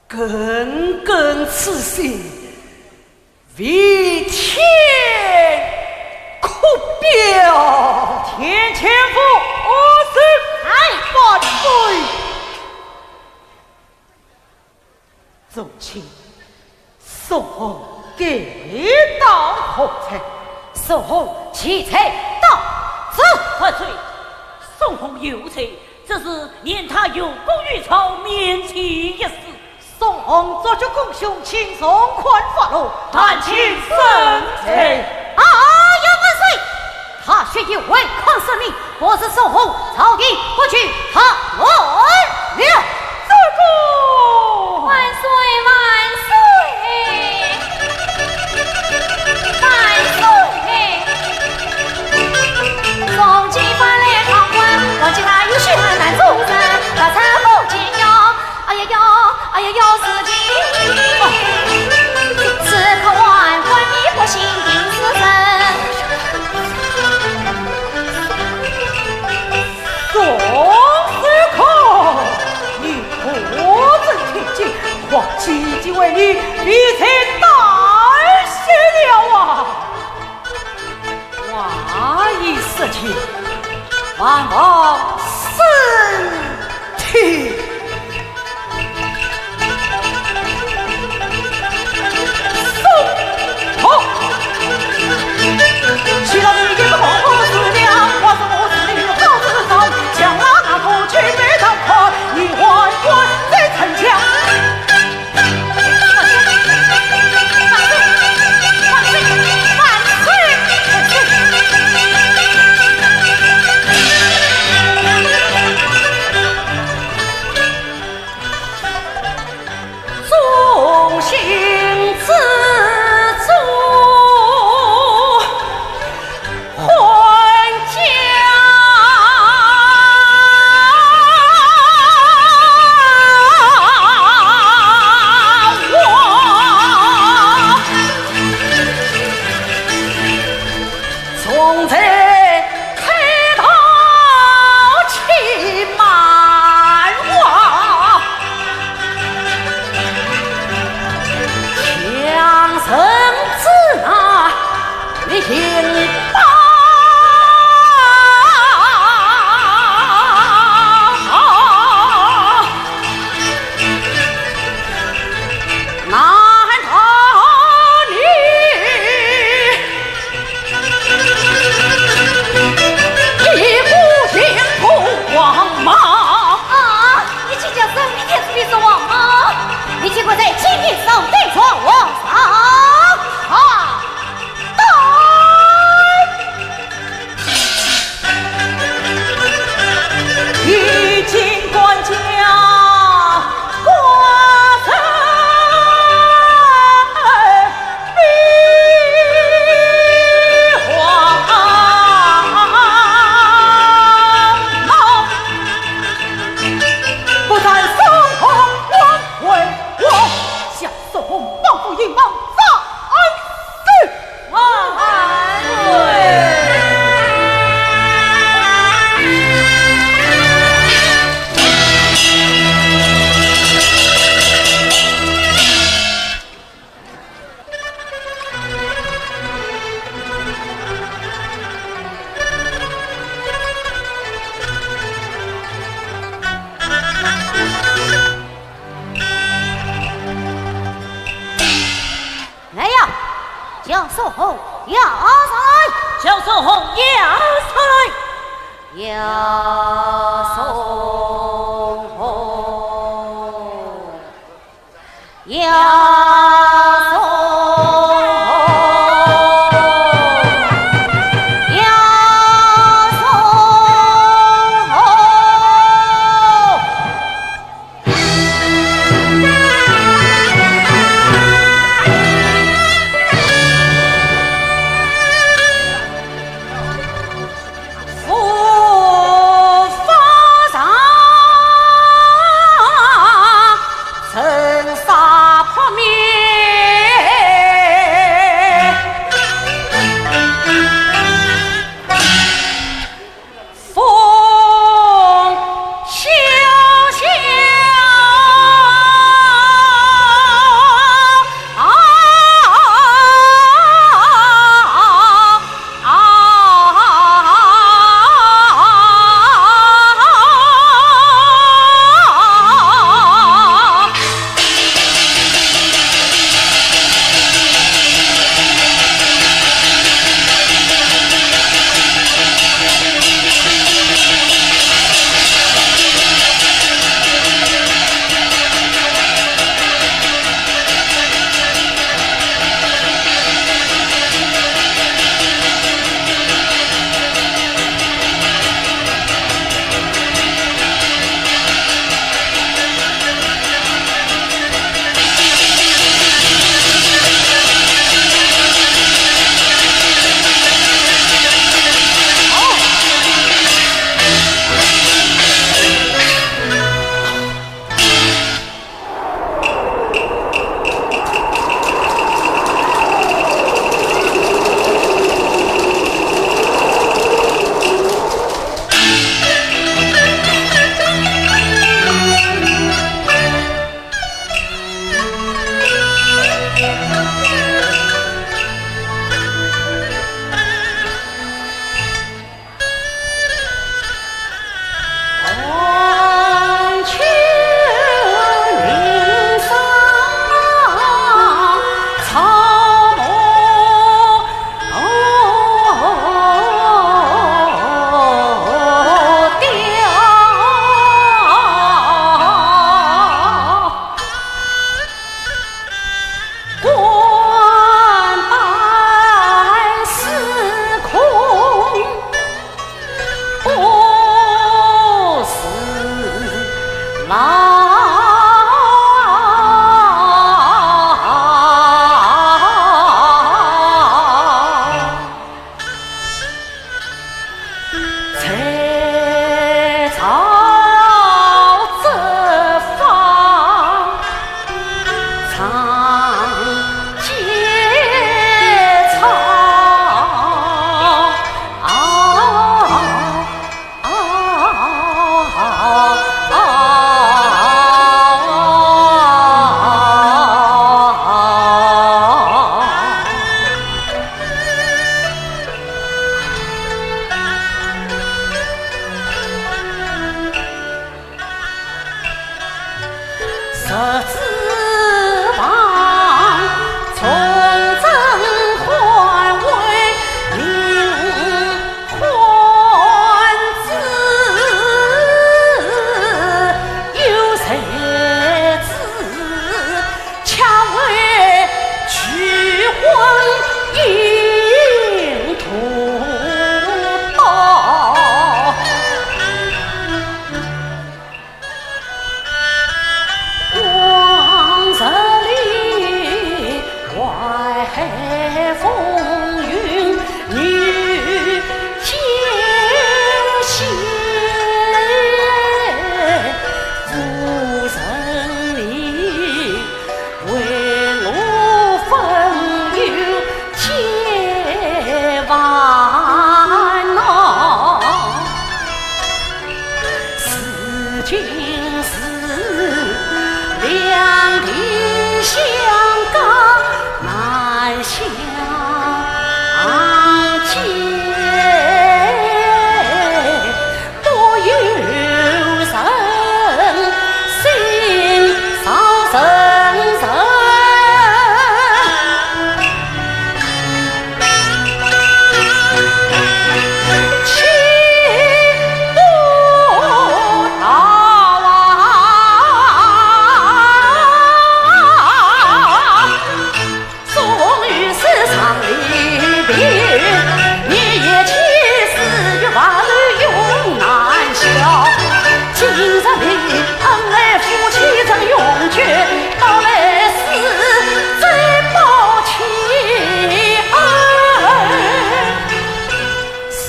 耿耿此行，为天哭表。田千户，阿是？哎，万岁。宗亲，宋弘该当何罪？宋弘其罪当诛。万岁，宋弘有罪，只是念他有功于朝，免其一死。 宋弘作绝功凶，请从宽发落，但请圣罪。哎呀，万岁！他血雨违抗圣命，不是宋弘，朝廷不取他论了。这个，万岁，万岁，万岁！从今翻来堂官，我见他有血难做人，不曾不见哟。 哎呀哟，哎呀哟，是的，此刻万官迷不醒定是人。宋司空，你可曾听见？皇姐已经为你披罪道谢了啊！ 话已说尽，还望圣听。宋弘，岂料你也不过是两花子，我是你好子上，将那那个举杯当头，你还敢再逞强？ 众星之中，还要送红，要送红，要送红。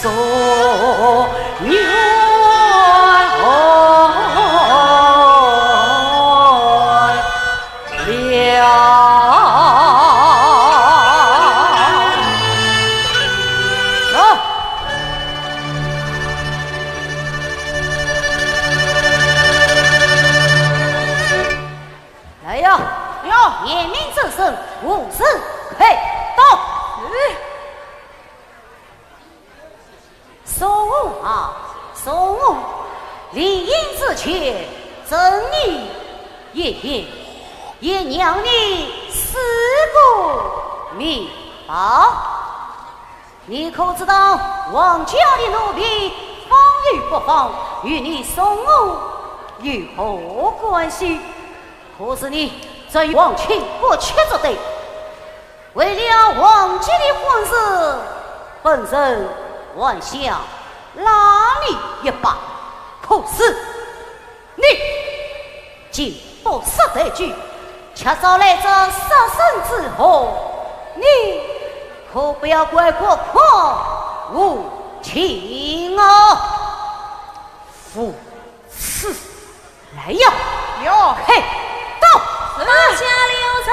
中原了。走。来呀！有。严明正身，无事可动。是。 宋武啊，宋武，临行之前，赠你一言，也让你死个面包。你可知道王家的奴婢方有不方，与你宋武有何关系？可是你这王亲不屈之辈， 为了王家的婚事，本人还想拉你一把，可是你竟不识抬举，却招来这杀身之祸，你可不要怪国破无情啊！无耻！ 来呀！有。嘿，到！是。马家留人，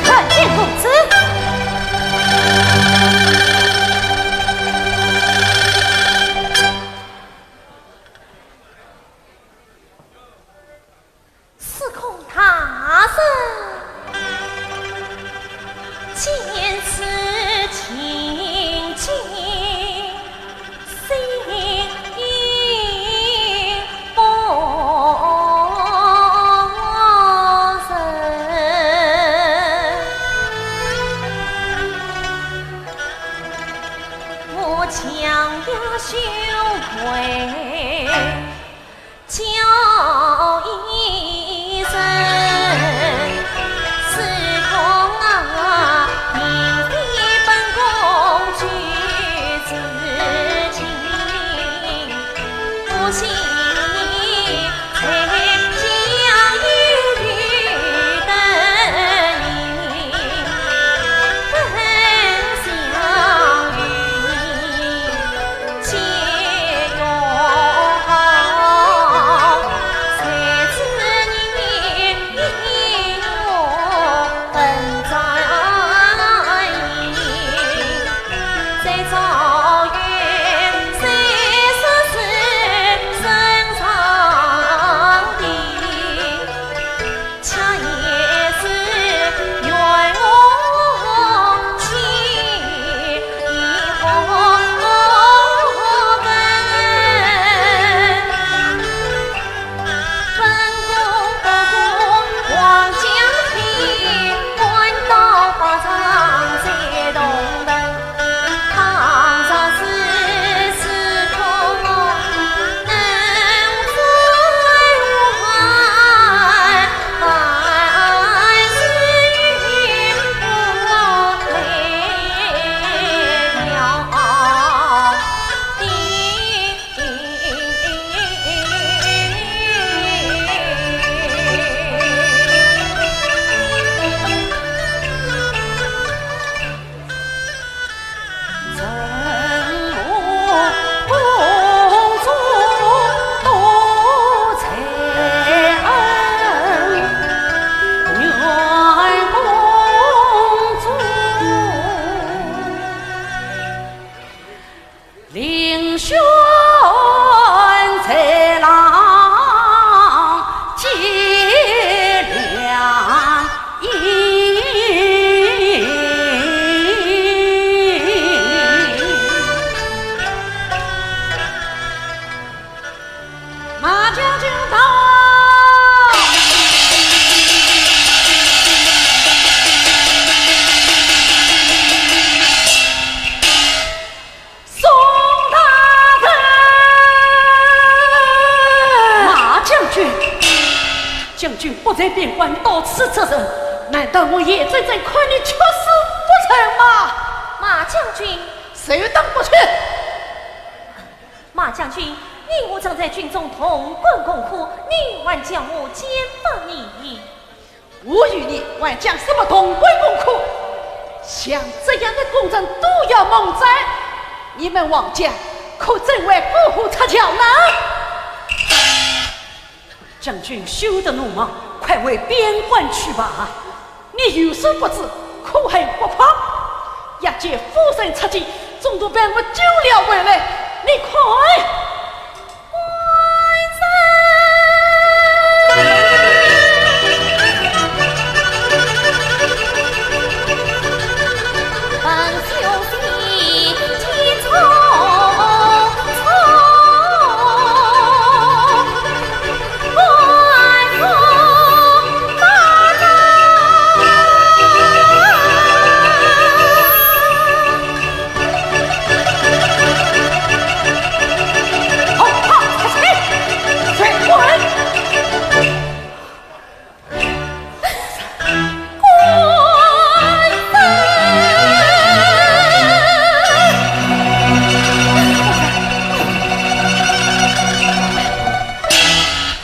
参见公子。司空大人，见此情景，心不忍。我强压胸臆， 叫一声，司空啊，明知本宫举止清，不信你再讲一语的音，本相与你 恰也是冤枉起一个根。本宫不顾皇家的，官到法场在同等。 马将军到！宋大人！马将军，将军不在边关，到此作甚？难道我严正正看你屈死不成吗？马将军，谁当不屈？ 马将军，你我正在军中同甘共苦，你还叫我见不义？我与你还讲什么同归于尽？像这样的功臣都要蒙斩，你们王家可怎会过河拆桥呢？将军休得鲁莽，快回边关去吧。你有所不知，可恨不怕。押解夫人出京，总督被我救了回来。你快！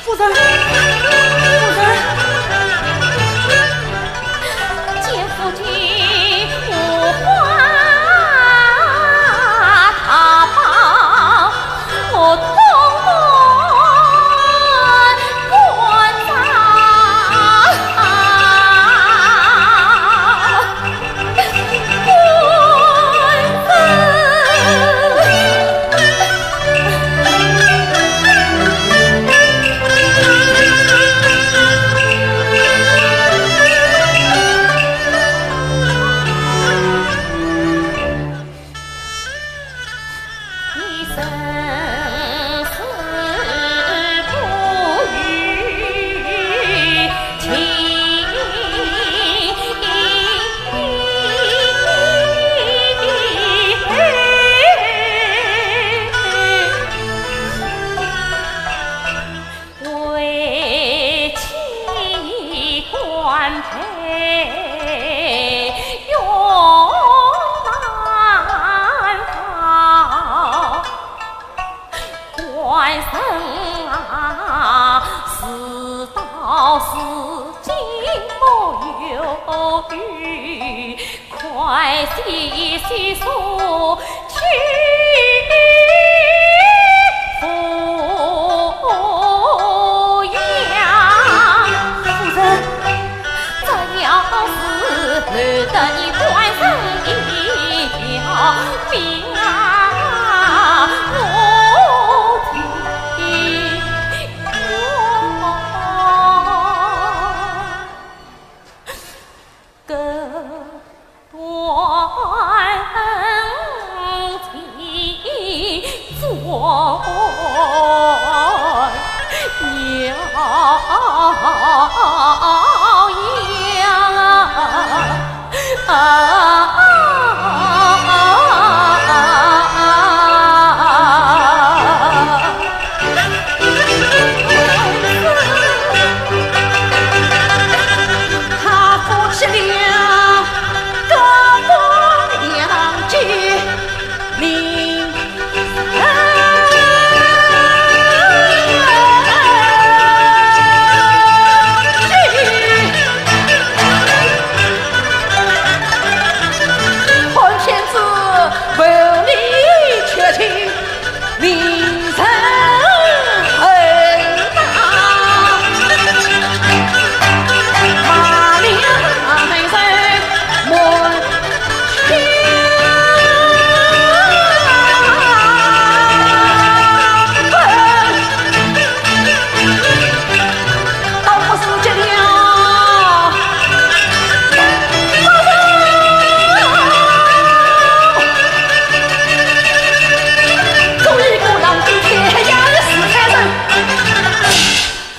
夫人，夫人。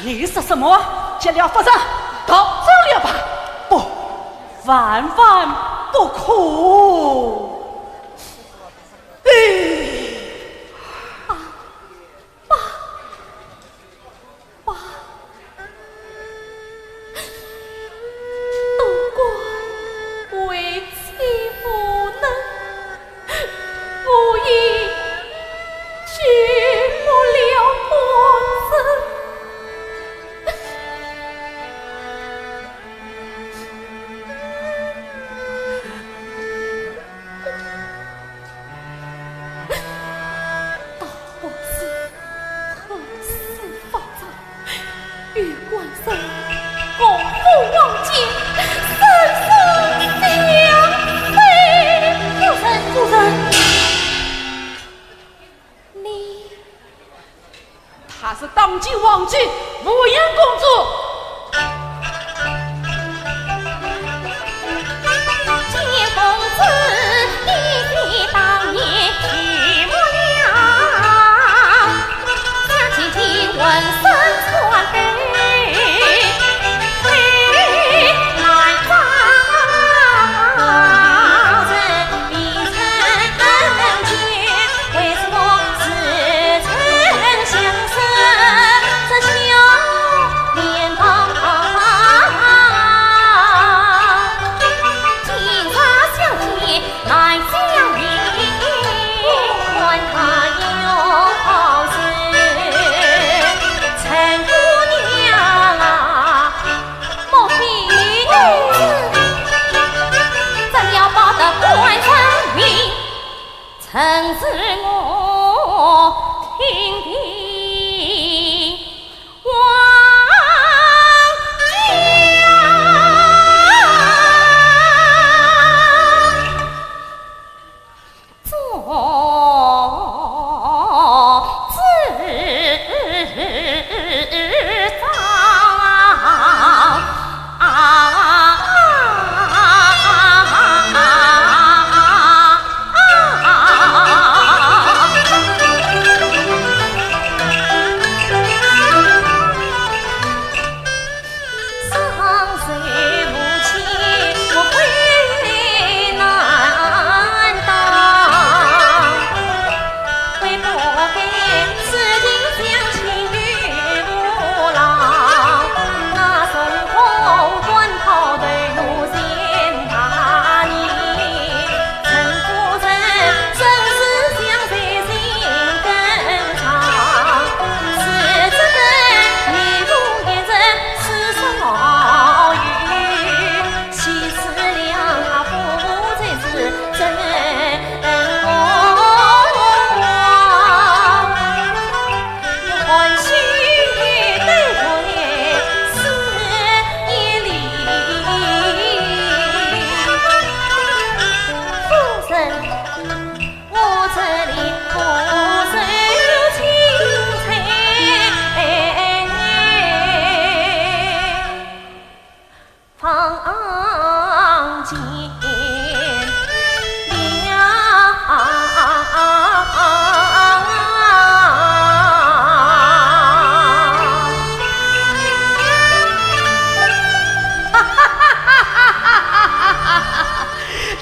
你说什么？劫了夫人，逃走了吧？不，万万不可！哎，爸，爸，爸，都怪为妻无能，无意 救不了夫人。夫人，夫人，你，她是当今皇后，无言公主。见公子，你的当年寂寞了。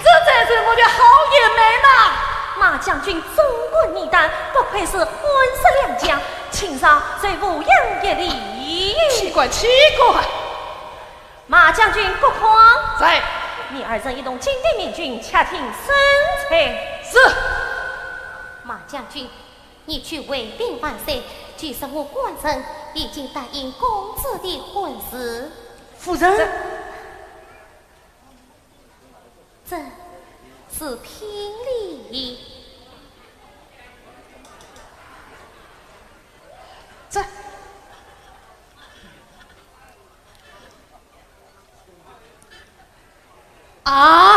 这才是我的好眼眉呐！马将军纵观你胆，不愧是汉室良将，请上，受无恙一礼。岂敢，岂敢。马将军、郭匡，在。你二人一同进禀明君，且听圣裁。是。马将军，你去回禀万岁，据说我官人已经答应公子的婚事。夫人。这，这是聘礼。这。 啊！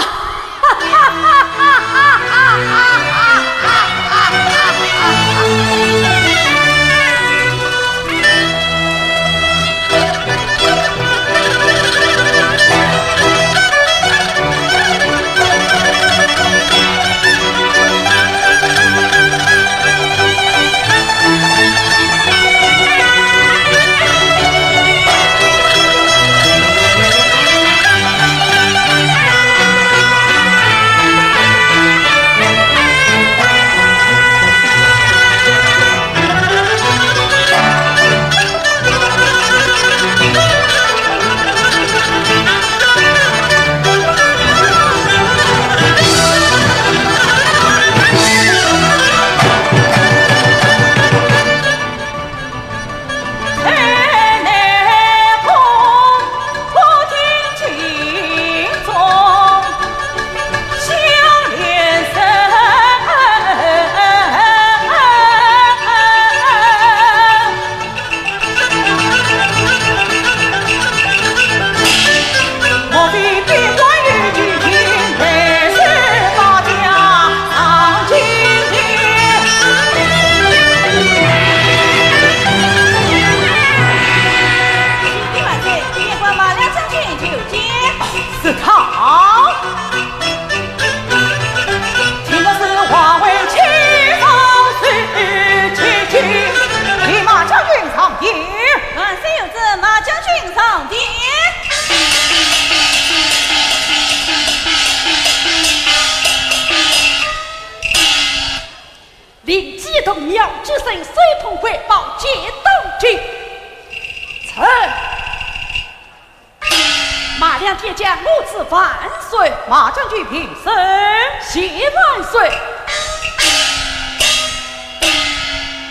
手捧快报，见当今。臣。马良殿下，我主万岁。马将军平身。谢万岁。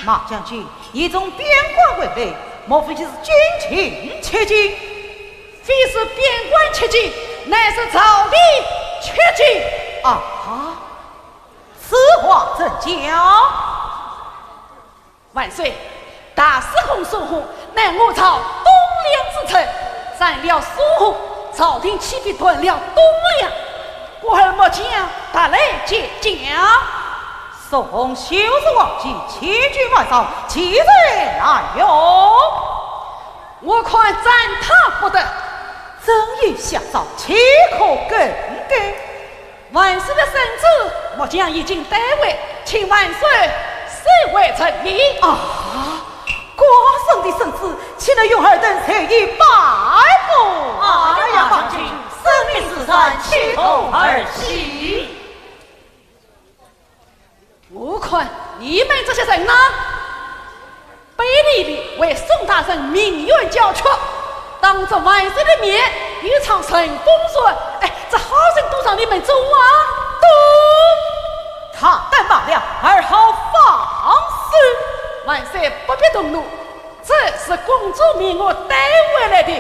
马将军，你从边关回来，莫非就是军情吃紧？非是边关吃紧，乃是朝廷吃紧。啊，此话怎讲？ 万岁，大司空宋弘乃我朝栋梁之臣，斩了宋弘，朝廷岂非断了栋梁？故而末将特来见驾。宋弘就是皇帝，千军万将，岂在难容？我看斩他不得。朕有下诏，岂可更改？ 万岁的圣旨，末将已经带回，请万岁收为臣命。啊，寡人的圣旨，岂能容尔等随意摆布？哎呀，将军，圣明时善，岂可儿戏。 我看你们这些人呐，背地里为宋大人鸣冤叫屈，当着万岁的面又唱顺风顺，哎，这好人都让你们做啊？都！大胆马良，儿好放肆！万岁不必动怒，这是公主命我带回来的。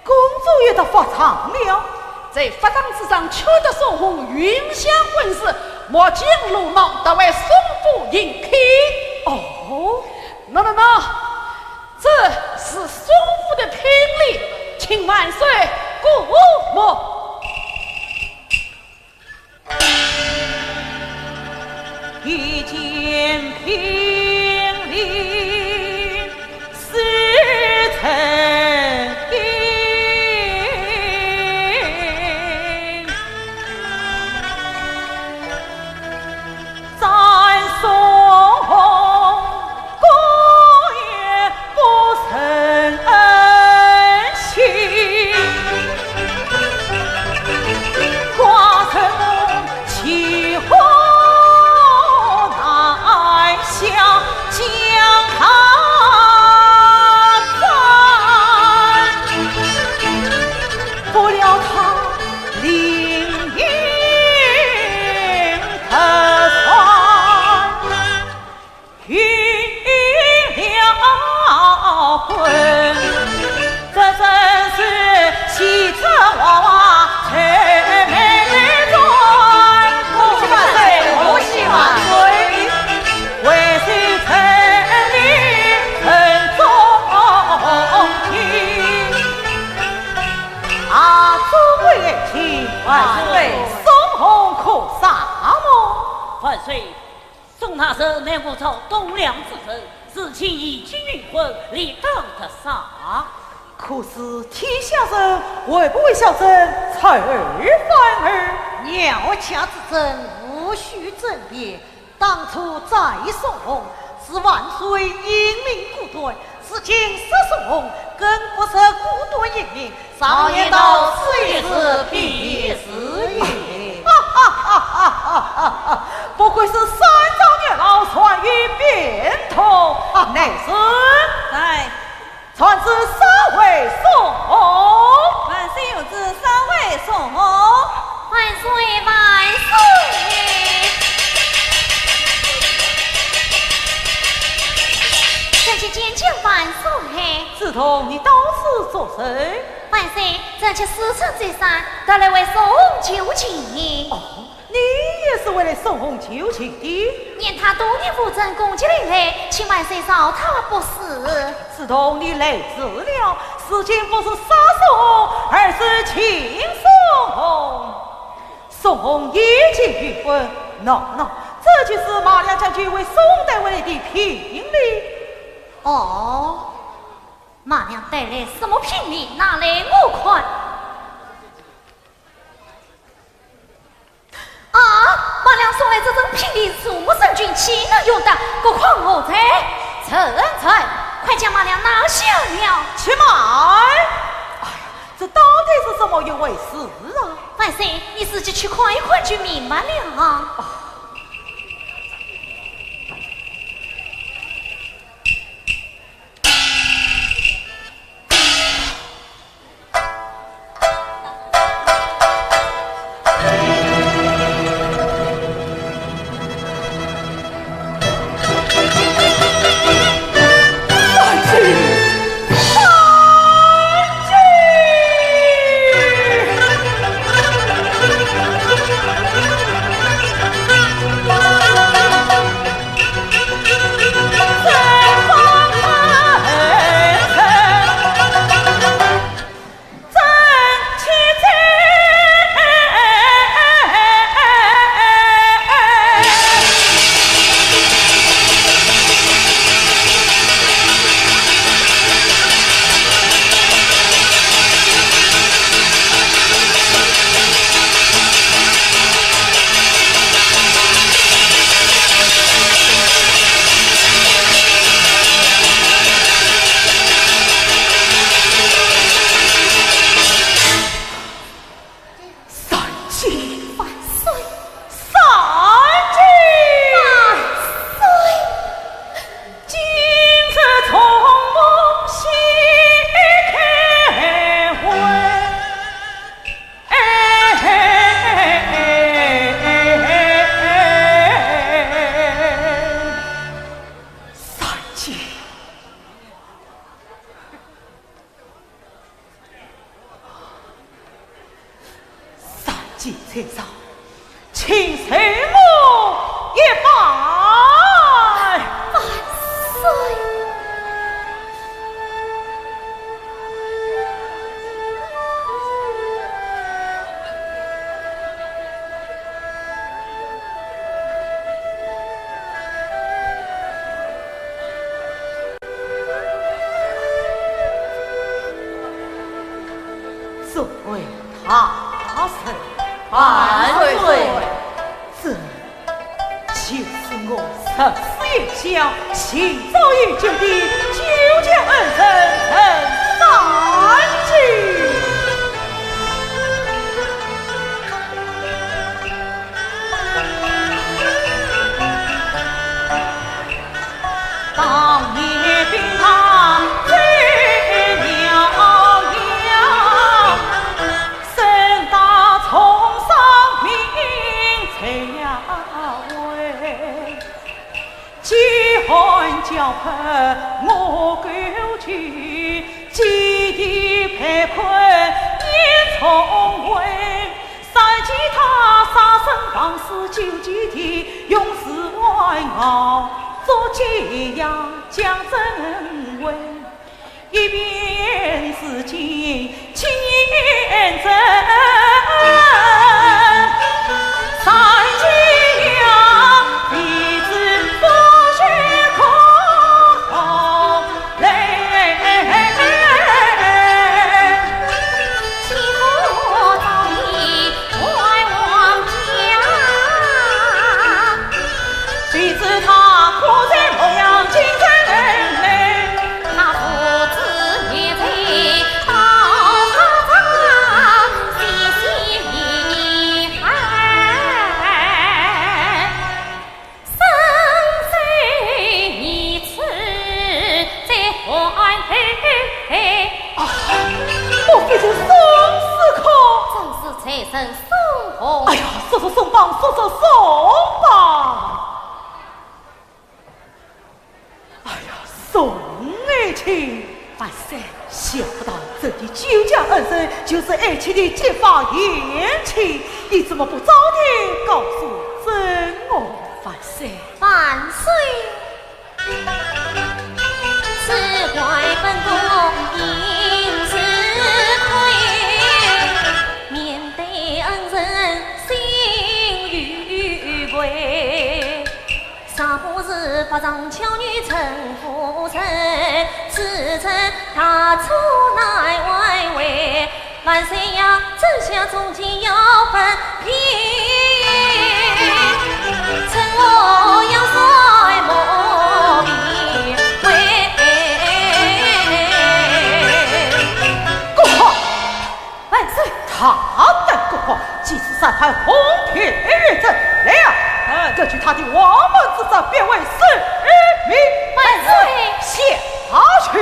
公主也得发丧了。在法堂之上，求得宋弘允下婚事，末将鲁莽，特为宋府迎娶。哦，喏喏喏，这是宋府的聘礼，请万岁过目。 一见聘礼似曾经，赞宋弘 孤雁不成恩情，寡人岂可南下将他斩？不料他另有打算。 订了婚，这真是喜出望外，愁眉转。恭喜万岁，恭喜万岁！为谁沉迷人中情？啊，诸位爱卿，万岁！宋弘可杀么？万岁！ 宋大人乃我朝栋梁之臣，如今已经订婚，理当得杀。可是天下人会不会笑朕出尔反尔？鸟家之争，无需争辩。当初斩宋弘，是万岁英明果断，如今杀宋弘，更不是果断英明， 常言道，此一时，彼一时也。哈哈哈哈哈哈！不愧是三朝元老，善于变通。啊，内侍。在。传旨杀回宋弘。万岁有旨，杀回宋弘。万岁，万岁！臣妾见见万岁。梓童，你到此作甚？ 万岁，臣妾自请罪山，特来为宋弘求情。哦，你也是为了宋弘求情的？念他多年无证，攻击临海，请万岁饶他不死。梓童，你来迟了，如今不是杀宋弘，而是请宋弘。宋弘已经订婚，喏喏，这就是马良将军为宋弘带回来的聘礼。哦。 马良带来什么聘礼？拿来我看。啊，马良送来这种聘礼，如沐圣君，岂能用得？何况我在？臣，臣，快将马良拿下了。且慢！哎，这到底是怎么一回事啊？万岁，你自己去看一看就明白了啊。请在上，请受我一拜。万岁！ 众位大人，万岁！这就是我十四爷家，行走已久的九江恩人陈三姐。 当年兵败在襄阳，身带重伤命在衙门。饥寒交迫我苦求，饥饿被困夜总围。 三姐她杀身旁死九级地，永世万熬做解压江镇卫。一别如今七年整，三姐呀，弟子不许空 生死如此，再还。啊，莫非是宋司空？正是，在下宋弘。哎呀，速速松绑，速速松绑！哎呀，宋爱卿。万岁。想不到这位九江恩人，就是爱卿的结发贤妻，你怎么不早点告诉朕哦？万岁。 万岁！此怀本宫应自愧，面对恩人心有愧。上不是八丈巧女陈夫人，此人大错难挽回。 万岁呀，这下从今要分别，趁我要睡梦边。郭槐！万岁！大胆郭槐，竟是擅犯封建御制！来呀，嗯。根据他的黄门之状，便为十二名。万岁！下去。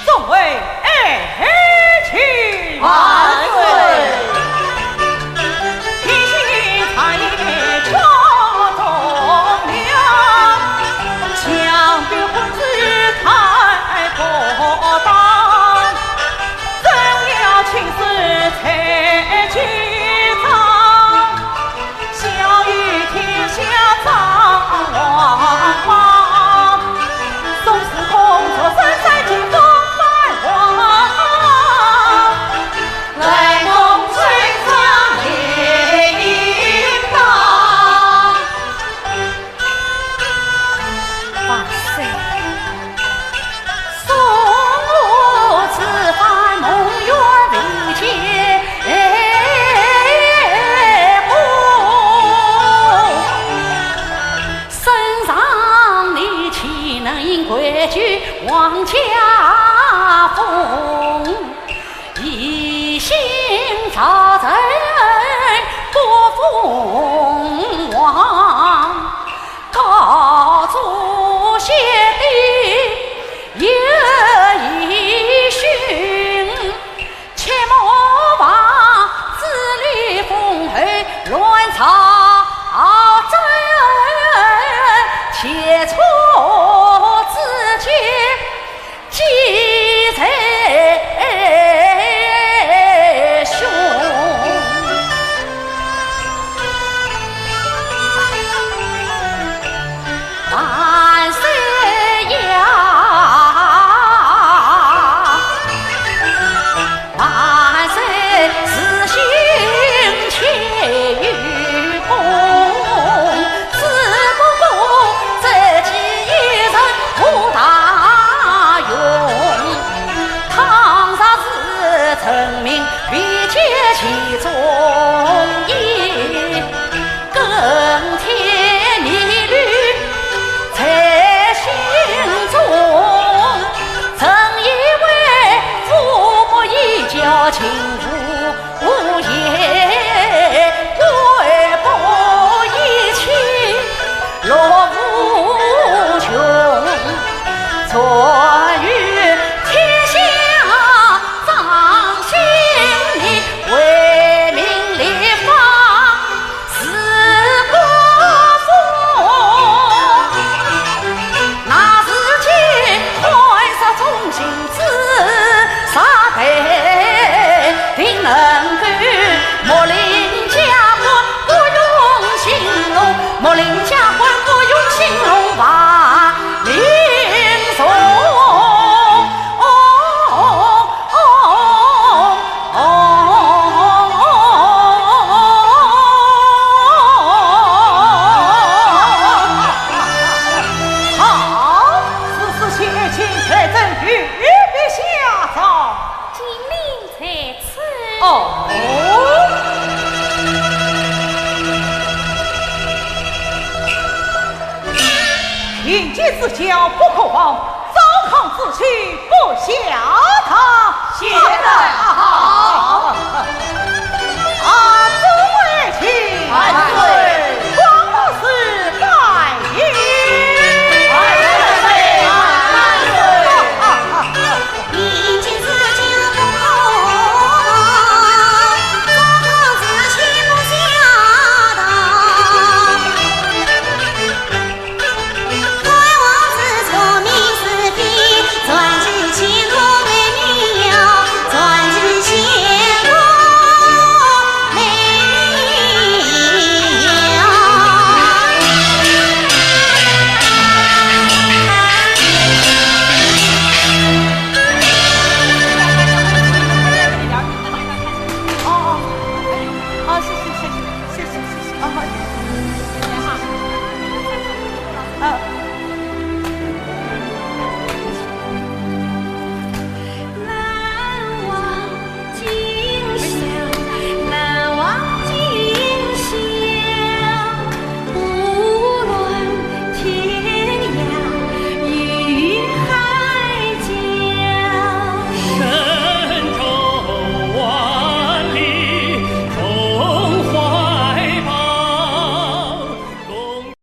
众位爱卿！万岁！万岁！万岁呀，万岁！自信且有功，只不过这几日无大用。倘若是臣民比肩其中矣， 更添疑虑在心中。臣以为父母依旧，情无言，为报一切乐无穷。 传与天下掌心民，为民立法是国风。那时间看着忠心之士，定能够莫令加官不用辛劳，莫令加官不用辛劳，万 民众。哦，哦，哦，哦，好，此事先请太子御笔下奏。 金陵在此。哦。贫贱之交不可忘，糟糠之妻不孝道。谢罪。好。啊，众位请。万岁。